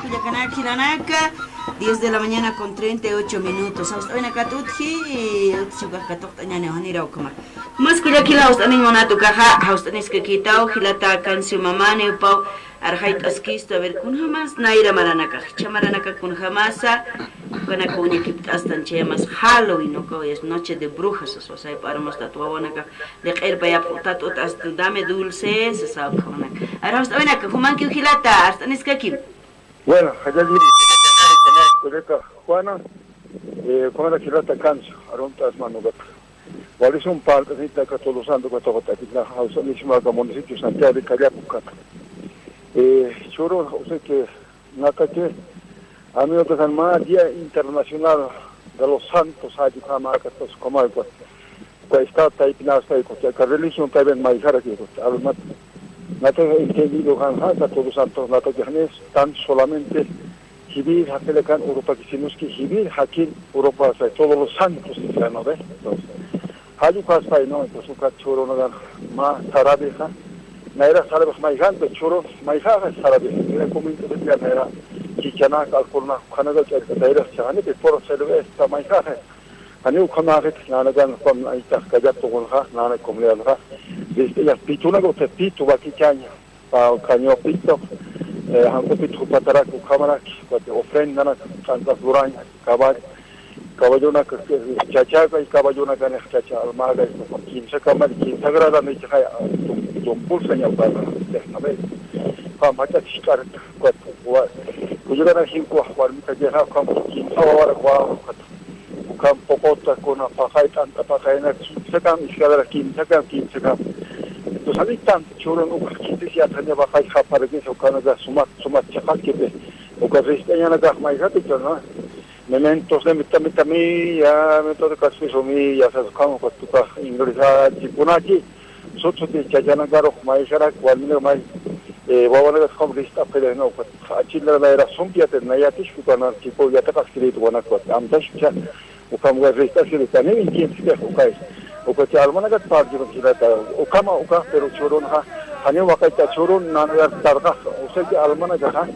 Kullakanaka, jilanaka, diez de la mañana con treinta y ocho minutos. Jawst'awinakatutji, utji ukax katuqt'añäniw, janiraw ukhama. Mas kullakila jawst'aniñ munat ukaxa, jawst'aniskakïtaw, jilata Cancio Mamani, upaw arxayt'askistu, a ver, kunjamas nayra maranakax, jichha maranaka kunjamasa, ukanaka uñakipt'astan, chaymas Halloween, ukaw es noche de brujas, sasa, sayp'aramustat wawanakax, liq'irpayapxutat, utat, dame dulce, sasa, ukawanaka. A ver, jawst'awinaka, jumankiw jilata, arst'aniskakim. Bueno, jallalliri, kullaka Juana, eh, kullaka jilata Cancio, arumt'asma ukat. Wali sum parlt'asita aka Todos Santos, aka Toqot'akita, jawsanisma aka municipio Santiago de Callaco ukata. Eh, chhürun, o sea que, nataki, amigo, que se llama Día Internacional de los Santos, allí, como acá, pues, como algo. Uka estado taypinasta, uka religión taypin mayjarakïkut, almat. Nataki entendido kan, ja, aka Todos Santos, nataki janis tan solamente civil, jaqilakan Europa, que sino que civil, jakin Europa, o sea, Todos los Santos, o sea, ¿no ve? Entonces, jall ukaspay, ¿no? Entonces, uka chhürunaka mä sarawixa, nayra sarawixa mayjan, pero chhürun mayjaxa sarawixa, nayra comento de día, nayra chichanak, alcoholnak, ukhanaka, ch'allk'atayra, ch'allk'atayra, pero sarawixa mayjaxa. Janiw ukhamäxit, nanakan ukham aytax Callaco tuqunxa, nana comunidadxa. Desde ya pitunaka, uta pitu, wakichaña, pa, caño pitu, eh, janku pitu jupatarak, ukhamarak, ukat ofrendanak, t'antas luraña, caballo, caballonak, chachaka, y caballonakanix chacha, almaga, y kimsa kamar, kimsa grada, ni chajay, tum, tum pulsaña, ukat, a ver, ukham jach'a chhik'ar, ukat, wa, kullakanak jinku, warmita, jeja, ukham, kimsa wawarak, wa, ukat. Ukham puquta kuna paqay, t'anta paqaynak kimsakam, escalera kimsakam, kimsakam. Entonces, janiw t'anta chhürun uka khitis yatxaña paqay, japarakisa ukanaka sumat, sumat chhaqaskiti. Uka rist'añanakax mayjati, ¿no? Mementos de mitad, mitad, mi, ya, mementos de casquiso, mi, ya sabes, ukham, uka tukax ingresachipunachi. Sutsuti chachanakarux mayjarak, warminak may, eh, wawanakas ukham rist'apxirix, ¿no? Ukat achillara nayra sumpi yatix, nayatix, ukanak chipu yatiqaskirït, ukanak, ukat amtaskcha, ukham uka rist'askirït, janiw entiendistix, ukay. Ukachi almanakat parlt'aña jilata, ukhama ukax, pero chhürunxa, janiw waqayta chhürun, nanakat tarqax, o sea que almanakaxa,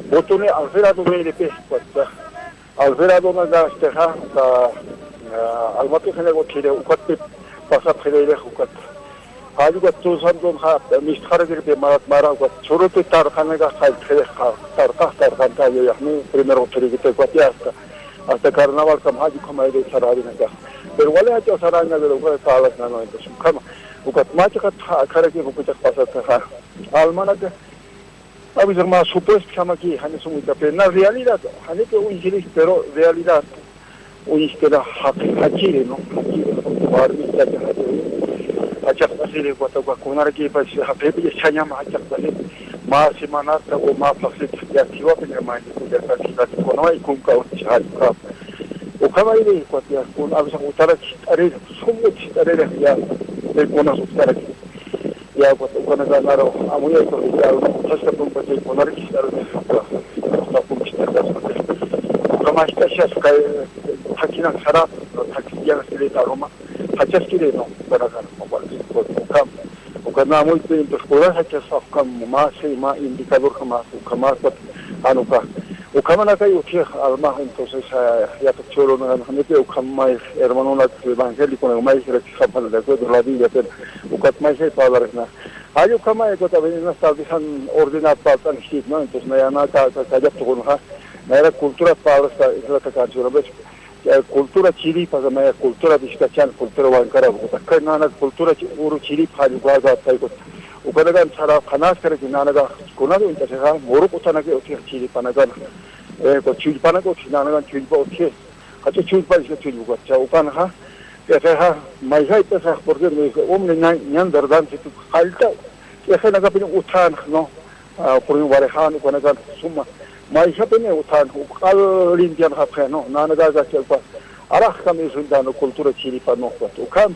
botuni alferado veripix, ukat, alferadonakastixa, uka, ah, almat'uxinaka utjirix, ukatpit pasapxirix ukat. Jall ukat Todos Santonxa, mistxarakirpi marat mara, ukat chhüruti tarqanakax qalltxirix, tarqax, tarqanta, yayaxni, primero utjirikiti, ukat, ya hasta, hasta carnavalkam jall ukham ayrï saräwinakax. Pero wali jach'a saräwinakax, ukat parlakna, ¿no? Entonces, ukhama, ukat mä chiqat, ja, akharaki, ukat pasatxa. Almanaka, a veces mä supuestjamaki, jani sum uñjtapï, na realidad, janipi uñjirï, pero realidad uñjtira jaqi, jachiri, ¿no? Jachiri, warmi, jacha, jachiri. Jachaqt'asiri, ukat, uka kunarakipas, jaqipï, chañama jachaqt'asiri. Mä semanata o mä phaxsita, ya, jiwapiña mä, ya, ya, ya, kunaway, kunka, uka, ukhamayrï, ukat, ya, kun, a veces utaraki, t'ariri, sum utariri, ya, kunas utaraki. Ya, ukat, ukanaka nara amuyay, ukat, ya, ukat, ukhasta pumpa chay kunarkis, ya, ukat, ukat, ukat, ukamast'ashas kay, thakhinak sarap, thakhinak sirita aruma, jachaskiri, ¿no? Ukanaka, ukat, ukat, ukam, ukat, na amuypi, entonces, kunas jachas, ukham, mä, sí, mä indicador, ukham, ukham, ukat, jan uka, ukhamanakay utji alma, entonces, ah, yaqha chhürunakanipi, ukham, may, hermanonak, evangéliconak, may, de acuerdo, la Biblia, pero, ukat, may, sí, palabras, na, Jall ukhama, eh, ukat, a veces, tal vez, jan ordenat parlt'ankiti, ¿no? Entonces, naya, na, ka, ka, Callaco tuqunxa, nayra cultura parlt'asta, islata Cancio, pues, eh, cultura chiripa, naya cultura vizcachana, cultura wankara, ukat, kay, nana, cultura chi, uru chiripa, jall uka, ka, kay, ukat, ukanakan sara, qhanaskaraki, nanaka, kunat uñt'asixa, muruq utanaki, utji chiripanakan, eh, ukat, chullpanaka, utji, nanakan, chullpa, utji, jach'a chullpa, isla, chullpa, ukat, cha, ukanxa, P'iqixa, mayjay p'iqixa, porque me dice, hombre, ñan, ñan verdad, si tú, qallta, p'iqinakapin uthan, ¿no? Ah, porque warixan, ukanakan suma, mayjapin uthan, uqal limpian japxi, ¿no? Nanakaka, uka, araxkam isuntan, cultura chiripa, ¿no? Ukham,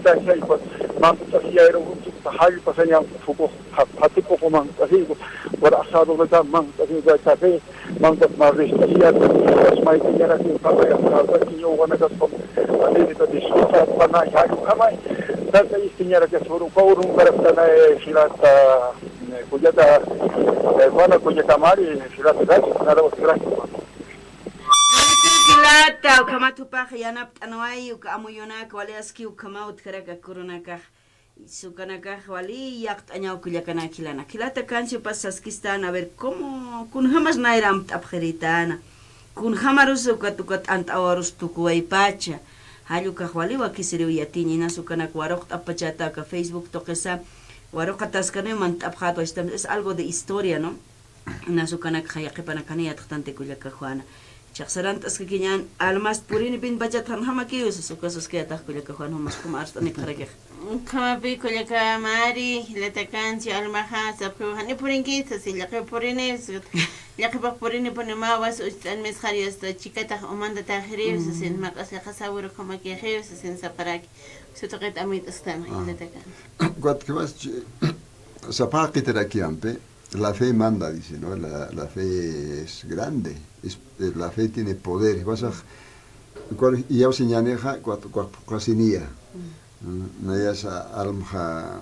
Manq't'asiyayku, manq't'asiyayru, jallpasaña, fuku, jatip'uqu manq't'asiyku, wara asado nata manq't'asiyku, café, manq't'as marrist'asiyayku, maytiñaraki, papaya, papaya, uwanakas, con, manirita, disfruta, pana, jallukhamay, tata, istiñarakas, uru, kaurun, karaktana, jilata, kullaka, pana, kullaka, mari, jilata, gracias, nada, gracias. Jilata, ukhamat jupax yanapt'anway, uka amuyunak, wali aski ukhama utjaraka kurunakax. Sukanakax wali yaqt'añaw kullakanak jilanak. Jilata, kansi jupas saskistan, a ver, cómo, kunjamas nayra amt'apxiritäna. Kunjamarus ukat, ukat t'ant'awarus tukuwaypacha. Jallukax wali wakisiriw yatiña, inas ukanak waruqt'apxpachata aka Facebook tuqisa, waruqataskaniw mantapxätwa, es algo de historia, ¿no? Inas ukanakxa yaqhipanakani yatxtanti kullaka Juana. Jichhax sarant'askakiñän, almast purinipinpachat janjamakiw sas, uka saskayätax kullaka Juana, jumas ukham arst'anipxarakix. Ukhamapï kullaka Mari, jilata kansi, almaxa, sapxiw jani purinki sasi, llaqiw purini, llaqipax purinipunimawa, ucht'an misxari asta chikatax umantataxiriw sasin, maq'asixa sawir ukhamakixiw sasin sapxaraki. Sutuqit amuyt'astan, jilata kan. Ukat khiwas sapxäqitarakiw ampi. La fe manda, dice, ¿no? La, la fe es grande, es, eh, la fe tiene poder. Jiwasax, ukat iyawsiñänixa, ukat, ukat phuqhasiniya. Mm, nayasa almxa,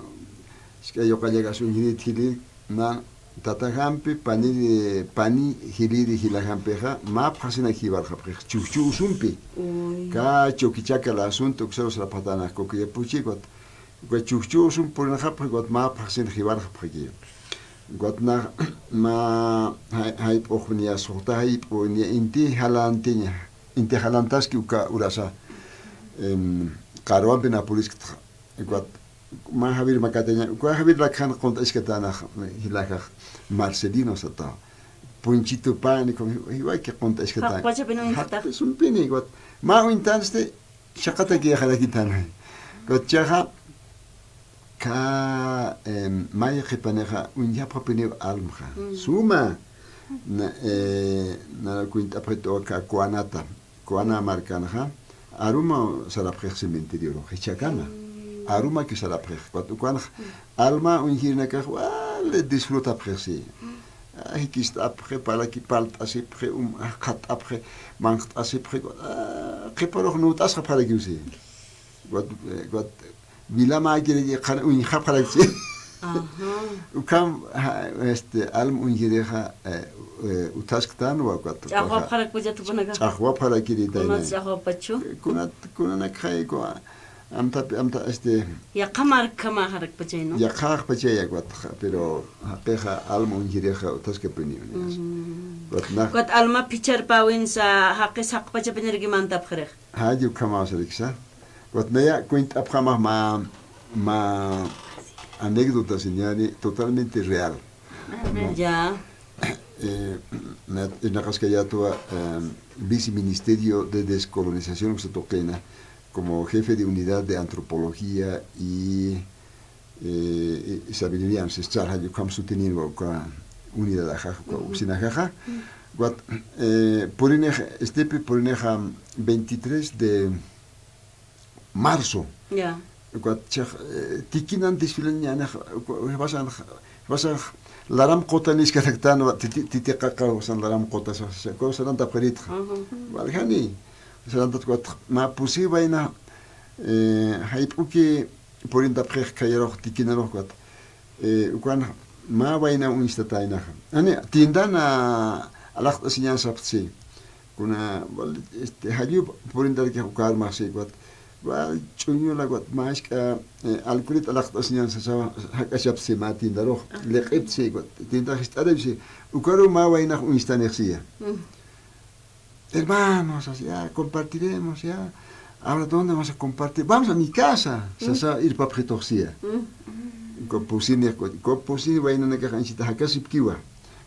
jisk'a yuqallakas uñjinit jilïr, na, tatajampi, pani, pani jilïri jilajampixa, mä phuqhasinak jiwarxapxix, chujchhuw sumpi. Uy. Ka Chuquichaca el asunto, uksaru sarapxatäna Coquillapuchi, ukat, uka chujchhuw sum purinxapxi, ukat mä phuqhasin jiwarxapxakiw. Ukat nax mä jay-, jayp'uxniya, suxta jayp'uniya, inti jalantiña, inti jalantaski uka urasa, em, qarwampi na purisktxa. Ukat mä Javier makataña, uka Javier lakjan qunt'askatanax, jilajax Marcelino satawa. Ponchito Pánico, jiwaki qunt'askatana. Jaqpachapin uñjta. Jaqpi sumpini, ukat mä uñtansti, Chhaqatakiyaxarakitana. Ukat jichhaxa, ka, em, may qhipanixa uñjapxapiniw almxa. Mm. Suma, na, eh, na kuñt'apxitu aka Cuanata. Cuana markanxa, aruma sarapxix cementerioru, jichhakama. Mm. Arumaki sarapxix. Ukat ukanxa, mm, alma uñjirinakax wali disfrutapxixsi. Jikist'apxi, parlaki, parlt'asipxi, um, qhat'apxi, manqt'asipxi, ah, qhiparux nuwt'asxapxarakiwsi. Ukat, eh, ukat, wilamäkiraki qhan uñjapxarakchi. Ajá. Ukham, ja, este, alma uñjirixa, eh, eh, utjasktanwa, ukat, ch'axwapxarakpacha tukunaka. Ch'axwapxarakiritayna. Kunat ch'axwapachu. Kunat, kunanakxayku, Amtapi, amta, este, yaqha markamaxarakpachay, ¿no? Yaqhaxpachay, ukat, pero jaqixa alma uñjirixa utjaskapiniw, ¿no? Mm. Ukat na- ukat alma phichharpäwinsa jaqis jaqpachapiniraki mantapxirix. Jay, ukhamaw sariksa. Ukat naya kuñt'apxamax mä, mä anécdota, señani, totalmente real. Ya. Eh, na-, irnaqaskayätwa, em, Viceministerio de Descolonización uksa tuqina, como jefe de unidad de antropología y, eh, y sabiduría ancestral, jall ukham sutinïnwa uka unidadaxa, uka oficinaxa. Ukat, eh, purinix, estepi purinix, am, veintitrés de marzo. Ya. Ukat chix, eh, tikinan desfilañäni, uka, jiwasan, jiwasan laram quta niskaraktanwa, titi, titi qaqa, jiwasan laram quta, sa, sa, uka sarantapxiritxa. Waljani, sarantat ukat, mä pusi wayna, eh, jayp'uki purintapxix khayarux, tikinarux ukat. Eh, ukan mä wayna uñstataynaxa. Ani, tiendan alaqt'asiñän sapxi. Kuna, wal, este, jallu purintarakix ukar mä sapxi, ukat. Wal, ch'uñula, ukat, mä jisk'a, eh, alcoholit alaqt'asiñän sasa, jak'achapxi mä tiendarux. Liq'ipxi, ukat, tienda jist'aripxi. Ukaru mä waynax uñstanix siya. Hermanos, así, ya, compartiremos, ya. Ahora, ¿dónde vamos a compartir? Vamos a mi casa. Sasa, irpapxitux siya. Uka pusini, uka pusini waynanakax anchhita jakasipkiwa.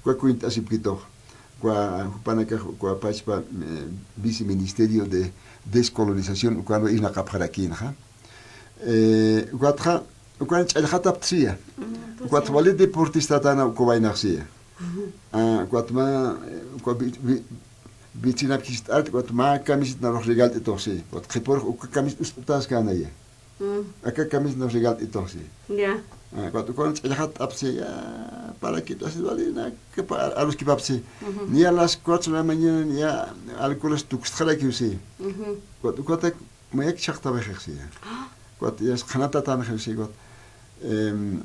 Uka cuent'asipkitux. Uka jupanakax, uka pachpa, eh, Viceministerio de Descolonización, ukanwa irnaqapxarakïnxa. Eh, ukatxa, ukan ch'allxatapxi siya. Ukat wali deportistatäna uka waynax siya. Ah, ukat mä, eh, uka vi-, vi-, vicinap jist'at, ukat mä camiseta narux regalt'itux si. Ukat qhipürux uka camiseta ust'atäskänaya. Aka camiseta narux regalt'itux si. Ya. Ah, ukat ukan ch'allxatapxi, ya, para que, así, wali, na, que pa-, aruskipapxi. Niya las cuatro de la mañana, niya alcoholas tukstxarakiw si. Ukat ukatak mayak chhaqtawayxix siya. Ukat yas qhanatatanxix si, ukat, em,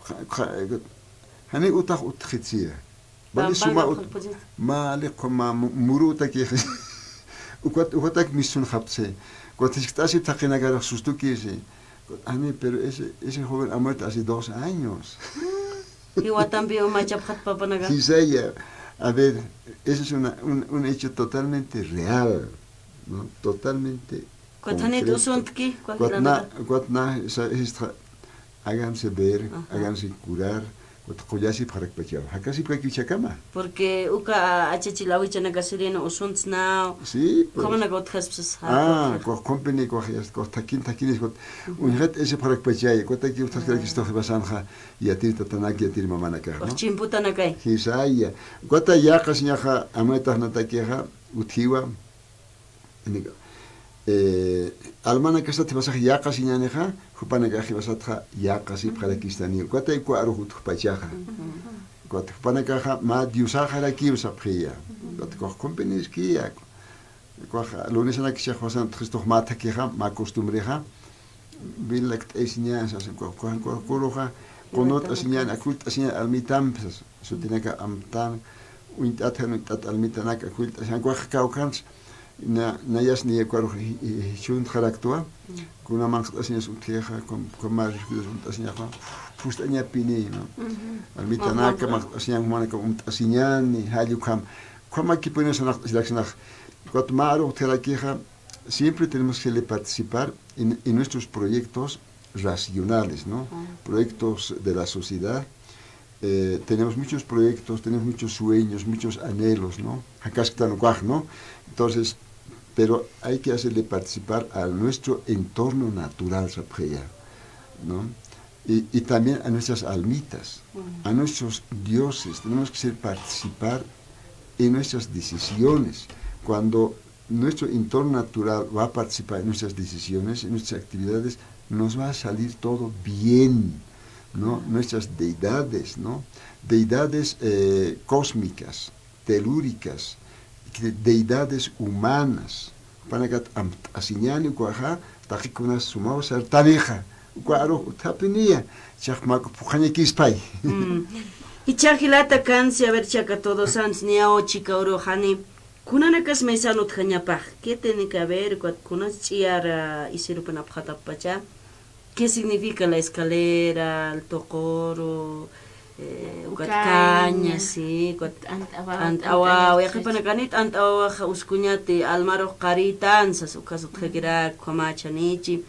qa-, qa-, jani utax utjxit siya. Wali suma ut-, mä liq'u mä mu-, muru utakix. Ukat, ukatak misunxapxi. Ukat jiskt'asip thaqinakarux sustuki si. Ukat, jani, pero ese, ese joven ha muerto hace dos años. Jiwatampi umachapxat papanaka. Sisaya. A ver, eso es una, un, un hecho totalmente real, ¿no? Totalmente concreto. Ukat janit usuntki, ukat na, ukat na, sa-, sista, háganse ver, háganse curar, ukat qullasipxarakpachaw. Jakasipkakiw jichhakama. Porque uka achachil awichanakasirin usuntsnaw. Sí, pues. Ukhamanaka utjaspsas. Ah, ukat qhipini, ukat, ukat thakin, thakinis, ukat uñjat esipxarakpachay, ukatakiw utjaskarakistux jiwasanxa. Yatir tatanak, yatir mamanakax, ¿no? Ukat chimputanakay. Jisaya. Ukata yäqasiñaxa, amaytax natakixa, utjiwa. Iniga, eh, almanakasat jiwasax yäqasiñänixa, jupanakax jiwasatxa yäqasipxarakistani. Ukatay uka arux utjpachaxa. Ukat jupanakaxa mä diosaxarakiw sapxiya. Ukat ukax qhipiniskiya. Ukax lunesanakis jiwasan utjistux mä thakixa, mä costumbrexa. Vilakt'ayasiñän, sasa, ukax, ukax, ukax, ukaruxa, qunurt'asiñän, akhullt'asiñän almitampi, sasa, sutinaka amtan, uñt'at jan uñt'at almitanak, akhullt'asiñän, ukax kawkhansa, na, nayas niya ukarux, i, i, jichhuntxaraktwa, kuna manq't'asiñas utjixa, kun, kun mä rifkidas uñt'asiñaxa, phust'añapini, ¿no? Almitanaka, manq't'asiñan, jumanaka umt'asiñäni, jall ukham, ukhamakipuniw sanaqt'asiraksnax, ukat mä arux utjarakixa, siempre tenemos que participar en, en nuestros proyectos racionales, ¿no? Proyectos de la sociedad. Eh, tenemos muchos proyectos, tenemos muchos sueños, muchos anhelos, ¿no? Jakasktan ukax, ¿no? Entonces, pero hay que hacerle participar a nuestro entorno natural, sapxiya, ¿no? Y, y también a nuestras almitas, a nuestros dioses, tenemos que hacer participar en nuestras decisiones. Cuando nuestro entorno natural va a participar en nuestras decisiones, en nuestras actividades, nos va a salir todo bien, ¿no? Nuestras deidades, ¿no? Deidades, eh, cósmicas, telúricas, que deidades humanas. Panakat amt'asiñäni ukaxa, taqikunas sumaw sartanixa. Uka arux utjapiniya, chax mä phuqhañakispay. Jichha jilata Kansi, a ver, chaka todos ans, niyaw chika urux jani. Kunanakas maysan utjañapax, ¿qué tiene que ver? Ukat kunas ch'iyar, ah, isirupin apxatappacha. ¿Qué significa la escalera, el toqoro, eh, ukat caña, sí, ukat t'ant'a wawa, t'ant'a wawa, yaqhipanakani t'ant'a wawax uskuñati almarux qarïtan sas, ukas utjakirak, ukhamachanichi,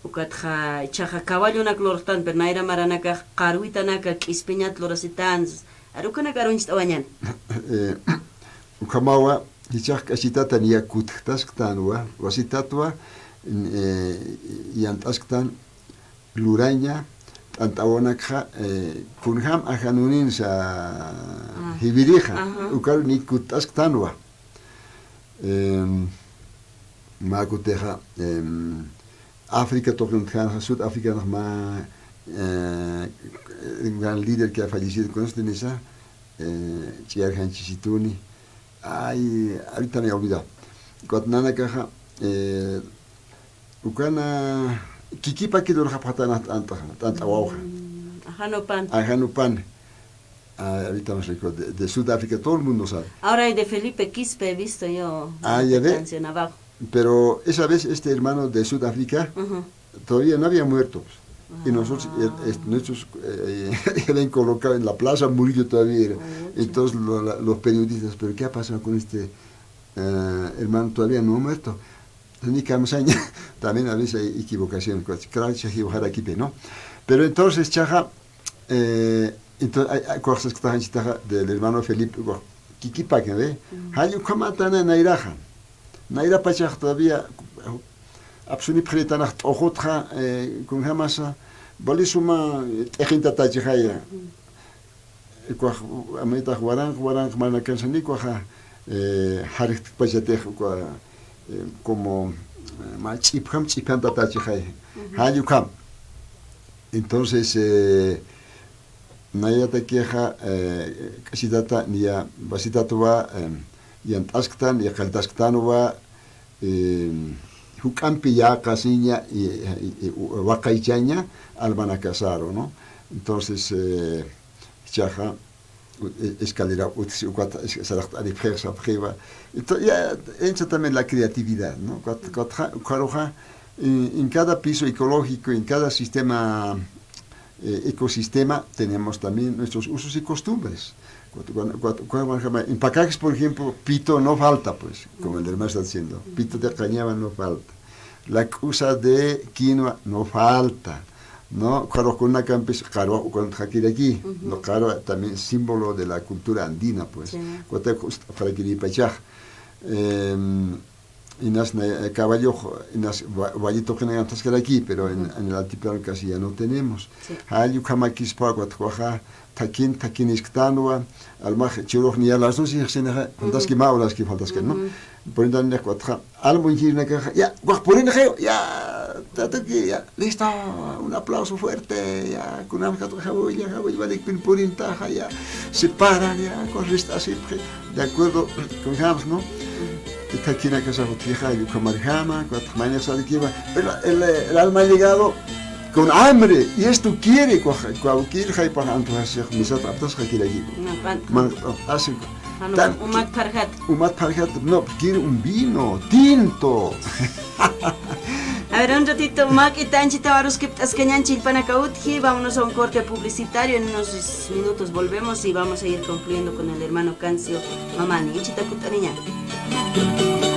ukatxa, jichhaxa caballonak lurxtan, pero nayra maranakax qarwitanaka k'ispiñat lurasitan sas, Arukanak aruncht'awañan. Eh, ukhamawa, jichhax k'achitata niya kutjtasktanwa, wasitatwa, eh, yant'asktan, luraña, t'ant'awanakxa, eh, kunjam ajanuninsa Ah. jiwirixa, Ajá. ukar ni kutt'asktanwa. Em, mä kutixa, em, África tuqin utjänxa, Sud Africanxa mä, eh, gran líder que ha fallecido con este nisa, eh, ch'iyarjanchisituni. Ay, ahorita me he olvidado. Ukat nanakaxa, eh, ukana Kikipaki lurxapxatana t'ant'a, t'ant'awawxa. Mm, ajanupan. Ajanupan. Ah, ahorita me recuerdo, de, de Sudáfrica, todo el mundo sabe. Ahora hay de Felipe Quispe, he visto yo Ah, una ya ve. canción abajo. Pero esa vez este hermano de Sudáfrica Ujú. todavía no había muerto, pues. Y nosotros, Ah. eh, eh, nuestros, eh, habían colocado en la plaza Murillo todavía era. Oh, sí. Entonces lo-, la-, los periodistas, "¿Pero qué ha pasado con este, eh, hermano? Todavía no ha muerto". Ni kamsaña, también a veces hay equivocación, pues, claro, se equivocará aquí, ¿no? Pero entonces, chaja, eh, entonces, ay, ay, cosas que estaban chitaja del hermano Felipe, Kikipaki, ¿ve? Mm. Jall ukhamatana nayraxa. Nayrapachax todavía, apsuni pxiritanx t'uxutxa, eh, kunjamasa, wali suma, eh, t'ixintatachixaya. Mm. Ukhax, amaytax waranq, waranq mana kansa ni ukhaxa, eh, jarjtpachatix ukha, eh, como, eh, mä ch'ipjam, ch'ipjantatachixay. Ujú. Jall ukham. Entonces, eh, nayatakixa, eh, k'achitata niya wasitatwa, em, yant'asktan, yaqalltasktanwa, em, juk'ampi yäqasiña, y, y, y, waqaychaña, almanakasaru, ¿no? Entonces, eh, jichhaxa, u-, e-, escalera utjsi ukat es-, saraqt'aripxix sapxiwa. Entonces, ya entra también la creatividad, ¿no? Ukat, ukatxa, ukharuxa, en, en cada piso ecológico, en cada sistema, eh, ecosistema, tenemos también nuestros usos y costumbres. Cuando, cuando, cuando, cuando, cuando, en Pacajes, por ejemplo, pito no falta, pues, como el hermano está diciendo, pito de cañaba no falta. La k'usa de quinoa no falta, ¿no? Qarwa kunakampis, qarwa ukan jakiraki, Ujú. ¿no? Qarwa también símbolo de la cultura andina, pues. Sí. Kutaq ukat farakiripachax. Em, inas na, eh, caballo, inas va-, valle tuqinayantaskaraki, pero en, Ujú. en el altiplano casi ya no tenemos. Sí. Jall ukhamakispa, kutaq ukaxa, thakin, thakin isktanwa, almax churux niya las dos y xsinaxa, faltaski Ujú. mä horaski faltaski, ¿no? Ujú. Purintan niya kutxa, almu injirinakaxa, ya, ukax purinxayu, ya, tatuki, ya, listo, un aplauso fuerte, ya, kunam katu jawilla, jawilla, valikpin purintaxa, ya, se paran, ya, con rist'asipxi, de acuerdo, con James, ¿no? Ujú. Y thakinakasa utjixa, ukhamarjama, kutxa maynax salikiwa, pero el, el alma ha llegado, con hambre, y esto quiere, kua-, cualquier jaypax antojasix, misat aptasxakiraki. No, pan-, Man-, oh, así. Ah, no, Tan-, umat pharjat. Umat pharjat, no, quiere un vino tinto. A ver, un ratito, mä k'ita anchhitaw aruskipt'askañan chillpanaka utji, vámonos a un corte publicitario, en unos minutos volvemos y vamos a ir concluyendo con el hermano Cancio Mamani. Anchhita kutt'aniñäni.